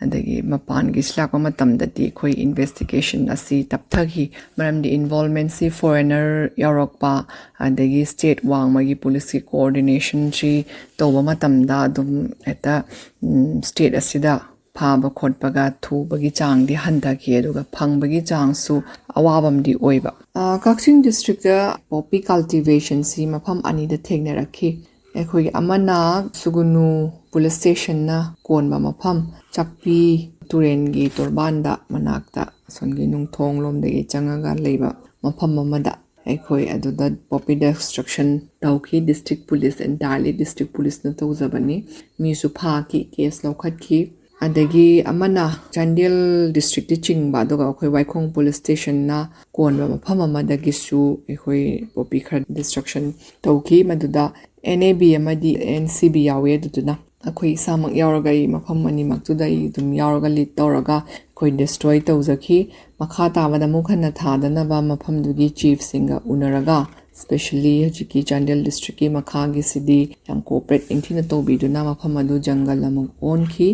ꯑꯗꯒꯤ ꯃꯄꯥꯟꯒꯤ ꯂꯥꯛꯄ ꯃꯇꯝꯗꯗꯤ ꯑꯩꯈꯣꯏ investigation ꯑꯁꯤ ꯇꯞꯊꯈꯤ꯫ ꯃꯔꯝꯗꯤ involvementꯁꯤ foreigner ꯌꯥꯎꯔꯛꯄ, ꯑꯗꯒꯤ state ꯋꯥꯡꯃꯒꯤ ꯄꯨꯂꯤꯁꯀꯤ coordinationꯁꯤ ꯇꯧꯕ ꯃꯇꯝꯗ ꯑꯗꯨꯝ ꯍꯦꯛꯇ, ꯎꯝ, state ꯑꯁꯤꯗ ꯐꯥꯕ ꯈꯣꯠꯄꯒ ꯊꯨꯕꯒꯤ ꯆꯥꯡꯗꯤ ꯍꯟꯊꯈꯤ, ꯑꯗꯨꯒ ꯐꯪꯕꯒꯤ ꯆꯥꯡꯁꯨ ꯑꯋꯥꯕ ꯑꯃꯗꯤ ꯑꯣꯏꯕ꯫ ꯑ, ꯀꯛꯆꯤꯡ ꯗꯤꯁꯇ꯭ꯔꯤꯛꯇ ꯄꯣꯄꯤ ꯀꯜꯇꯤꯚꯦꯁꯟꯁꯤ ꯃꯐꯝ ꯑꯅꯤꯗ ꯊꯦꯡꯅꯔꯛꯈꯤ꯫ ꯑꯩꯈꯣꯏꯒꯤ ꯑꯃꯅ ꯁꯨꯒꯨꯅꯨ ꯄꯨꯂꯤꯁ ꯁ꯭ꯇꯦꯁꯟꯅ ꯀꯣꯟꯕ ꯃꯐꯝ, ꯆꯥꯛꯄꯤ ꯇꯨꯔꯦꯟꯒꯤ ꯇꯣꯔꯕꯥꯟꯗ ꯃꯅꯥꯛꯇ ꯑꯁꯣꯝꯒꯤ ꯅꯨꯡꯊꯣꯡ ꯂꯣꯝꯗꯒꯤ ꯆꯪꯉꯒ ꯂꯩꯕ ꯃꯐꯝ ꯑꯃꯗ ꯑꯩꯈꯣꯏ ꯑꯗꯨꯗ ꯄꯣꯄꯤ ꯗꯤꯁꯇ꯭ꯔꯛꯁꯟ ꯇꯧꯈꯤ꯫ ꯗꯤꯁꯇ꯭ꯔꯤꯛ ꯄꯨꯂꯤꯁ, ꯑꯦꯟꯇꯥꯌꯔꯂꯤ ꯗꯤꯁꯇ꯭ꯔꯤꯛ ꯄꯨꯂꯤꯁꯅ ꯇꯧꯖꯕꯅꯤ꯫ ꯃꯤꯁꯨ ꯐꯥꯈꯤ, ꯀꯦꯁ ꯂꯧꯈꯠꯈꯤ꯫ ꯑꯗꯒꯤ ꯑꯃꯅ ꯆꯥꯟꯗꯦꯜ ꯗꯤꯁꯇ꯭ꯔꯤꯛꯇ ꯆꯤꯡꯕ, ꯑꯗꯨꯒ ꯑꯩꯈꯣꯏ ꯋꯥꯏꯈꯣꯡ ꯄꯨꯂꯤꯁ ꯁ꯭ꯇꯦꯁꯟꯅ ꯀꯣꯟꯕ ꯃꯐꯝ ꯑꯃꯗꯒꯤꯁꯨ ꯑꯩꯈꯣꯏ ꯄꯣꯄꯤ ꯈꯔ ꯗꯤꯁꯇ꯭ꯔꯛꯁꯟ ꯇꯧꯈꯤ꯫ ꯃꯗꯨꯗ ꯑꯦꯟ ꯑꯦ ꯕꯤ ꯑꯃꯗꯤ ꯑꯦꯟ ꯁꯤ ꯕꯤ ꯌꯥꯎꯋꯤ꯫ ꯑꯗꯨꯗꯨꯅ ꯑꯩꯈꯣꯏ ꯏꯁꯥꯃꯛ ꯌꯥꯎꯔꯒ, ꯑꯩ ꯃꯐꯝ ꯑꯅꯤꯃꯛꯇꯨꯗ ꯑꯩ ꯑꯗꯨꯝ ꯌꯥꯎꯔꯒ ꯂꯤꯗ ꯇꯧꯔꯒ ꯑꯩꯈꯣꯏ ꯗꯤꯁꯇ꯭ꯔꯣꯏ ꯇꯧꯖꯈꯤ꯫ ꯃꯈꯥ ꯇꯥꯕꯗ ꯑꯃꯨꯛ ꯍꯟꯅ ꯊꯥꯗꯅꯕ ꯃꯐꯝꯗꯨꯒꯤ ꯆꯤꯐꯁꯤꯡꯒ ꯎꯅꯔꯒ, ꯁ꯭ꯄꯦꯁꯦꯜꯂꯤ ꯍꯧꯖꯤꯛꯀꯤ ꯆꯥꯟꯗꯦꯜ ꯗꯤꯁꯇ꯭ꯔꯤꯛꯀꯤ ꯃꯈꯥꯒꯤꯁꯤꯗꯤ ꯌꯥꯝ ꯀꯣꯑꯣꯄꯔꯦꯠ ꯅꯤꯡꯊꯤꯅ ꯇꯧꯕꯤꯗꯨꯅ ꯃꯐꯝ ꯑꯗꯨ ꯖꯪꯒꯜ ꯑꯃꯨꯛ ꯑꯣꯟꯈꯤ꯫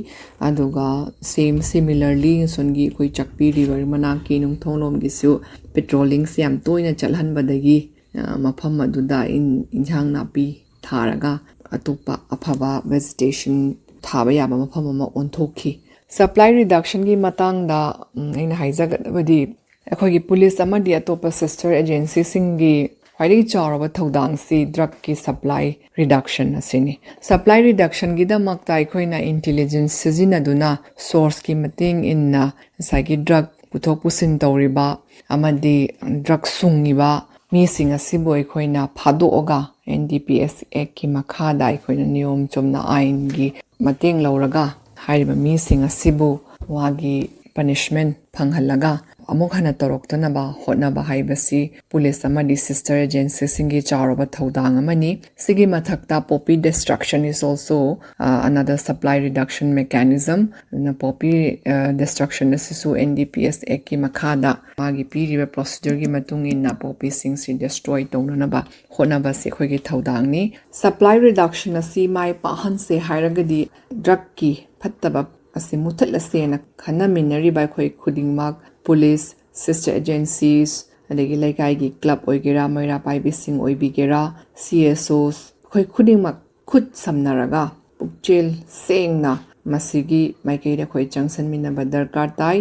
ꯑꯗꯨꯒ ꯁꯦꯝ ꯁꯤꯃꯤꯂꯔꯂꯤ ꯑꯁꯣꯝꯒꯤ ꯑꯩꯈꯣꯏ ꯆꯥꯛꯄꯤ ꯔꯤꯚꯔ ꯃꯅꯥꯛꯀꯤ ꯅꯨꯡꯊꯣꯡꯂꯣꯝꯒꯤꯁꯨ ꯄꯦꯇ꯭ꯔꯣꯂꯤꯡꯁꯦ ꯌꯥꯝ ꯇꯣꯏꯅ ꯆꯠꯍꯟꯕꯗꯒꯤ, ꯑ, ꯃꯐꯝ ꯑꯗꯨꯗ ꯏꯟ-, ꯏꯟꯁꯥꯡ ꯅꯥꯄꯤ ꯊꯥꯔꯒ ꯑꯇꯣꯞꯄ ꯑꯐꯕ ꯚꯦꯖꯤꯇꯦꯁꯟ ꯊꯥꯕ ꯌꯥꯕ ꯃꯐꯝ ꯑꯃ ꯑꯣꯟꯊꯣꯛꯈꯤ꯫ ꯁꯄ꯭ꯂꯥꯏ ꯔꯤꯗꯛꯁꯟꯒꯤ ꯃꯇꯥꯡꯗ, ꯎꯝ, ꯑꯩꯅ ꯍꯥꯏꯖꯒꯗꯕꯗꯤ, ꯑꯩꯈꯣꯏꯒꯤ ꯄꯨꯂꯤꯁ ꯑꯃꯗꯤ ꯑꯇꯣꯞꯄ ꯁꯤꯁꯇꯔ ꯑꯦꯖꯦꯟꯁꯤꯁꯤꯡꯒꯤ ꯈ꯭ꯋꯥꯏꯗꯒꯤ ꯆꯥꯎꯔꯕ ꯊꯧꯗꯥꯡꯁꯤ ꯗ꯭ꯔꯒꯀꯤ ꯁꯄ꯭ꯂꯥꯏ ꯔꯤꯗꯛꯁꯟ ꯑꯁꯤꯅꯤ꯫ ꯁꯄ꯭ꯂꯥꯏ ꯔꯤꯗꯛꯁꯟꯒꯤꯗꯃꯛꯇ ꯑꯩꯈꯣꯏꯅ ꯏꯟꯇꯦꯂꯤꯖꯦꯟꯁ ꯁꯤꯖꯤꯟꯅꯗꯨꯅ ꯁꯣꯔꯁꯀꯤ ꯃꯇꯦꯡ ꯏꯟꯅ ꯉꯁꯥꯏꯒꯤ ꯗ꯭ꯔꯒ ꯄꯨꯊꯣꯛ ꯄꯨꯁꯤꯟ ꯇꯧꯔꯤꯕ ꯑꯃꯗꯤ ꯗ꯭ꯔꯒ ꯁꯨꯡꯉꯤꯕ ꯃꯤꯁꯤꯡ ꯑꯁꯤꯕꯨ ꯑꯩꯈꯣꯏꯅ ꯐꯥꯗꯣꯛꯑꯒ ꯑꯦꯟ ꯗꯤ ꯄꯤ ꯑꯦꯁ ꯑꯦꯛꯀꯤ ꯃꯈꯥꯗ ꯑꯩꯈꯣꯏꯅ ꯅꯤꯌꯣꯝ ꯆꯨꯝꯅ ꯑꯥꯏꯟꯒꯤ ꯃꯇꯦꯡ ꯂꯧꯔꯒ ꯍꯥꯏꯔꯤꯕ ꯃꯤꯁꯤꯡ ꯑꯁꯤꯕꯨ ꯃꯥꯒꯤ ꯄꯅꯤꯁꯃꯦꯟ ꯐꯪꯍꯜꯂꯒ ꯑꯃꯨꯛ ꯍꯟꯅ ꯇꯧꯔꯛꯇꯅꯕ ꯍꯣꯠꯅꯕ ꯍꯥꯏꯕꯁꯤ ꯄꯨꯂꯤꯁ ꯑꯃꯗꯤ ꯁꯤꯁꯇꯔ ꯑꯦꯖꯦꯟꯁꯤꯁꯤꯡꯒꯤ ꯆꯥꯎꯔꯕ ꯊꯧꯗꯥꯡ ꯑꯃꯅꯤ꯫ ꯁꯤꯒꯤ ꯃꯊꯛꯇ poppy destruction is also, uh, another supply reduction mechanism꯫ ꯑꯗꯨꯅ ꯄꯣꯄꯤ, ꯑ, ꯗꯤꯁꯇ꯭ꯔꯛꯁꯟ ꯑꯁꯤꯁꯨ ꯑꯦꯟ ꯗꯤ ꯄꯤ ꯑꯦꯁ ꯑꯦꯛꯀꯤ ꯃꯈꯥꯗ ꯃꯥꯒꯤ ꯄꯤꯔꯤꯕ ꯄ꯭ꯔꯣꯁꯤꯗꯔꯒꯤ ꯃꯇꯨꯡ ꯏꯟꯅ ꯄꯣꯄꯤꯁꯤꯡꯁꯤ ꯗꯤꯁꯇ꯭ꯔꯣꯏ ꯇꯧꯅꯅꯕ ꯍꯣꯠꯅꯕꯁꯤ ꯑꯩꯈꯣꯏꯒꯤ ꯊꯧꯗꯥꯡꯅꯤ꯫ ꯁꯄ꯭ꯂꯥꯏ ꯔꯤꯗꯛꯁꯟ ꯑꯁꯤ ꯃꯥꯏ ꯄꯥꯛꯍꯟꯁꯦ ꯍꯥꯏꯔꯒꯗꯤ ꯗ꯭ꯔꯒꯀꯤ ꯐꯠꯇꯕ ꯑꯁꯤ ꯃꯨꯊꯠꯂꯁꯦꯅ ꯈꯟꯅꯃꯤꯟꯅꯔꯤꯕ ꯑꯩꯈꯣꯏ ꯈꯨꯗꯤꯡꯃꯛ, ꯄꯨꯂꯤꯁ, ꯁꯤꯁꯇꯔ ꯑꯦꯖꯦꯟꯁꯤꯁ, ꯑꯗꯒꯤ ꯂꯩꯀꯥꯏꯒꯤ ꯀ꯭ꯂꯕ ꯑꯣꯏꯒꯦꯔꯥ, ꯃꯩꯔꯥ ꯄꯥꯏꯕꯤꯁꯤꯡ ꯑꯣꯏꯕꯤꯒꯦꯔꯥ, ꯁꯤ ꯑꯦꯁ ꯑꯣꯁ, ꯑꯩꯈꯣꯏ ꯈꯨꯗꯤꯡꯃꯛ ꯈꯨꯠ ꯁꯝꯅꯔꯒ ꯄꯨꯛꯆꯦꯜ ꯁꯦꯡꯅ ꯃꯁꯤꯒꯤ ꯃꯥꯏꯀꯩꯗ ꯑꯩꯈꯣꯏ ꯆꯪꯁꯤꯟꯃꯤꯟꯅꯕ ꯗꯔꯀꯥꯔ ꯇꯥꯏ꯫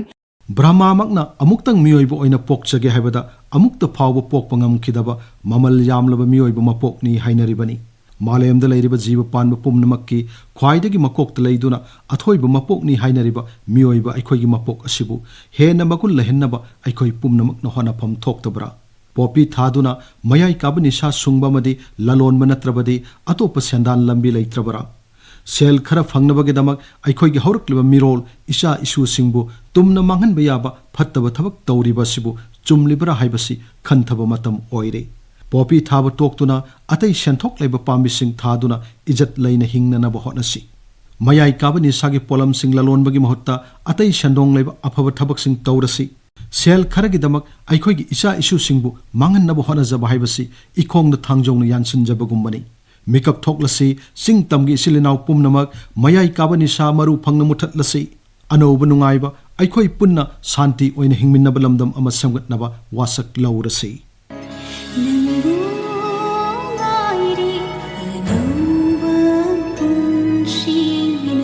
ꯕ꯭ꯔꯍꯃꯥꯃꯛꯅ ꯑꯃꯨꯛꯇꯪ ꯃꯤꯑꯣꯏꯕ ꯑꯣꯏꯅ ꯄꯣꯛꯆꯒꯦ ꯍꯥꯏꯕꯗ ꯑꯃꯨꯛꯇ ꯐꯥꯎꯕ ꯄꯣꯛꯄ ꯉꯝꯈꯤꯗꯕ ꯃꯃꯜ ꯌꯥꯝꯂꯕ ꯃꯤꯑꯣꯏꯕ ꯃꯄꯣꯛꯅꯤ ꯍꯥꯏꯅꯔꯤꯕꯅꯤ꯫ ꯃꯥꯂꯦꯝꯗ ꯂꯩꯔꯤꯕ ꯖꯤꯕ ꯄꯥꯟꯕ ꯄꯨꯝꯅꯃꯛꯀꯤ ꯈ꯭ꯋꯥꯏꯗꯒꯤ ꯃꯀꯣꯛꯇ ꯂꯩꯗꯨꯅ ꯑꯊꯣꯏꯕ ꯃꯄꯣꯛꯅꯤ ꯍꯥꯏꯅꯔꯤꯕ ꯃꯤꯑꯣꯏꯕ ꯑꯩꯈꯣꯏꯒꯤ ꯃꯄꯣꯛ ꯑꯁꯤꯕꯨ ꯍꯦꯟꯅ ꯃꯒꯨꯟ ꯂꯩꯍꯟꯅꯕ ꯑꯩꯈꯣꯏ ꯄꯨꯝꯅꯃꯛꯅ ꯍꯣꯠꯅꯐꯝ ꯊꯣꯛꯇꯕ꯭ꯔꯥ? ꯄꯣꯄꯤ ꯊꯥꯗꯨꯅ ꯃꯌꯥꯏ ꯀꯥꯕ ꯅꯤꯁꯥ ꯁꯨꯡꯕ ꯑꯃꯗꯤ ꯂꯂꯣꯟꯕ ꯅꯠꯇ꯭ꯔꯕꯗꯤ ꯑꯇꯣꯞꯄ ꯁꯦꯟꯗꯥꯟ ꯂꯝꯕꯤ ꯂꯩꯇ꯭ꯔꯕꯔꯥ? ꯁꯦꯜ ꯈꯔ ꯐꯪꯅꯕꯒꯤꯗꯃꯛ ꯑꯩꯈꯣꯏꯒꯤ ꯍꯧꯔꯛꯂꯤꯕ ꯃꯤꯔꯣꯜ ꯏꯆꯥ ꯏꯁꯨꯁꯤꯡꯕꯨ ꯇꯨꯝꯅ ꯃꯥꯡꯍꯟꯕ ꯌꯥꯕ ꯐꯠꯇꯕ ꯊꯕꯛ ꯇꯧꯔꯤꯕ ꯑꯁꯤꯕꯨ ꯆꯨꯝꯂꯤꯕꯔꯥ ꯍꯥꯏꯕꯁꯤ ꯈꯟꯊꯕ ꯃꯇꯝ ꯑꯣꯏꯔꯦ꯫ ꯄꯣꯄꯤ ꯊꯥꯕ ꯇꯣꯛꯇꯨꯅ ꯑꯇꯩ ꯁꯦꯟꯊꯣꯛ ꯂꯩꯕ ꯄꯥꯝꯕꯤꯁꯤꯡ ꯊꯥꯗꯨꯅ ꯏꯖꯠ ꯂꯩꯅ ꯍꯤꯡꯅꯅꯕ ꯍꯣꯠꯅꯁꯤ꯫ ꯃꯌꯥꯏ ꯀꯥꯕ ꯅꯤꯁꯥꯒꯤ ꯄꯣꯠꯂꯝꯁꯤꯡ ꯂꯂꯣꯟꯕꯒꯤ ꯃꯍꯨꯠꯇ ꯑꯇꯩ ꯁꯦꯟꯗꯣꯡ ꯂꯩꯕ ꯑꯐꯕ ꯊꯕꯛꯁꯤꯡ ꯇꯧꯔꯁꯤ꯫ ꯁꯦꯜ ꯈꯔꯒꯤꯗꯃꯛ ꯑꯩꯈꯣꯏꯒꯤ ꯏꯆꯥ ꯏꯁꯨꯁꯤꯡꯕꯨ ꯃꯥꯡꯍꯟꯅꯕ ꯍꯣꯠꯅꯖꯕ ꯍꯥꯏꯕꯁꯤ ꯏꯈꯣꯡꯗ ꯊꯥꯡꯖꯧꯅ ꯌꯥꯟꯁꯤꯟꯖꯕꯒꯨꯝꯕꯅꯤ꯫ ꯃꯤꯀꯞ ꯊꯣꯛꯂꯁꯤ, ꯆꯤꯡ ꯇꯝꯒꯤ ꯏꯆꯤꯜ ꯏꯅꯥꯎ ꯄꯨꯝꯅꯃꯛ, ꯃꯌꯥꯏ ꯀꯥꯕ ꯅꯤꯁꯥ ꯃꯔꯨ ꯐꯪꯅ ꯃꯨꯊꯠꯂꯁꯤ꯫ ꯑꯅꯧꯕ ꯅꯨꯡꯉꯥꯏꯕ, ꯑꯩꯈꯣꯏ ꯄꯨꯟꯅ ꯁꯥꯟꯇꯤ ꯑꯣꯏꯅ ꯍꯤꯡꯃꯤꯟꯅꯕ ꯂꯝꯗꯝ ꯑꯃ ꯁꯦꯝꯒꯠꯅꯕ ꯋꯥꯁꯛ ꯂꯧꯔꯁꯤ꯫ ꯅꯪꯕꯨ ꯉꯥꯏꯔꯤ ꯑꯅꯧꯕ ꯄꯨꯟꯁꯤꯅ꯫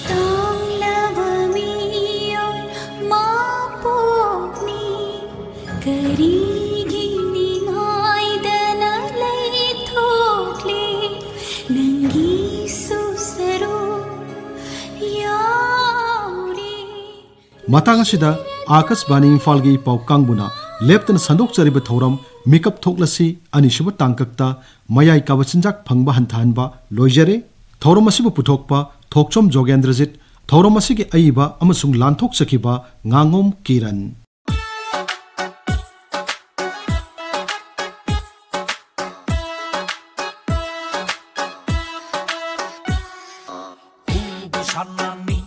ꯇꯥꯡꯂꯕ ꯃꯤꯑꯣꯏ ꯃꯄꯣꯛꯅꯤ, ꯀꯔꯤꯒꯤ ꯅꯤꯡꯉꯥꯏꯗꯅ ꯂꯩꯊꯣꯛꯂꯤ? ꯅꯪꯒꯤꯁꯨ ꯁꯔꯨꯛ ꯌꯥꯎꯔꯤ꯫ ꯃꯇꯥꯡ ꯑꯁꯤꯗ ꯑꯥꯀꯥꯁꯕꯥꯅꯤ ꯏꯝꯐꯥꯜꯒꯤ ꯄꯥꯎ ꯀꯥꯡꯕꯨꯅ ꯂꯦꯞꯇꯅ ꯁꯟꯗꯣꯛꯆꯔꯤꯕ ꯊꯧꯔꯝ ꯃꯤꯀꯞ ꯊꯣꯛꯂꯁꯤ ꯑꯅꯤꯁꯨꯕ ꯇꯥꯡꯀꯛꯇ ꯃꯌꯥꯏ ꯀꯥꯕ ꯆꯤꯟꯖꯥꯛ ꯐꯪꯕ ꯍꯟꯊꯍꯟꯕ ꯂꯣꯏꯖꯔꯦ꯫ ꯊꯧꯔꯝ ꯑꯁꯤꯕꯨ ꯄꯨꯊꯣꯛꯄ ꯊꯣꯛꯆꯣꯝ ꯖꯣꯒꯦꯟꯗ꯭ꯔꯖꯤꯠ, ꯊꯧꯔꯝ ꯑꯁꯤꯒꯤ ꯑꯏꯕ ꯑꯃꯁꯨꯡ ꯂꯥꯟꯊꯣꯛꯆꯈꯤꯕ ꯉꯥꯉꯣꯝ ꯀꯤꯔꯟ꯫ ꯎꯕꯨ ꯁꯥꯟꯅꯅꯤ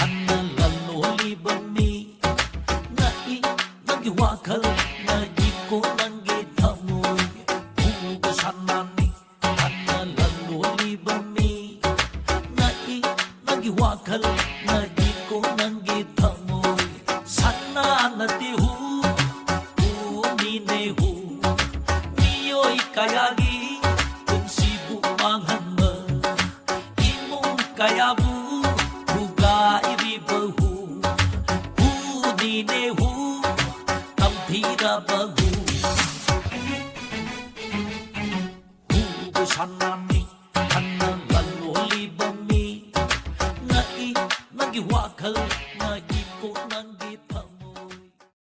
ꯍꯟꯅ ꯂꯜꯂꯣꯜꯂꯤꯕꯅꯤ꯫ ꯉꯛꯏ ꯅꯪꯒꯤ ꯋꯥꯈꯜ, ꯉꯛꯏꯀꯣ ꯅꯪꯒꯤ ꯊꯃꯣꯏ꯫ ꯎꯕꯨ ꯁꯥꯟꯅꯅꯤ ꯍꯟꯅ ꯂꯜꯂꯣꯜꯂꯤꯕꯅꯤ꯫ ꯉꯛꯏ ꯅꯪꯒꯤ ꯋꯥꯈꯜ, ꯉꯛꯏꯀꯣ ꯅꯪꯒꯤ ꯊꯃꯣꯏ꯫ ꯁꯥꯟꯅ ꯅꯠꯇꯦ ꯍꯨ, ꯍꯨ ꯃꯤꯅꯦ ꯍꯨ꯫ ꯃꯤꯑꯣꯏ ꯀꯌꯥꯒꯤ ꯄꯨꯟꯁꯤꯕꯨ ꯃꯥꯡꯍꯟꯕ Shannan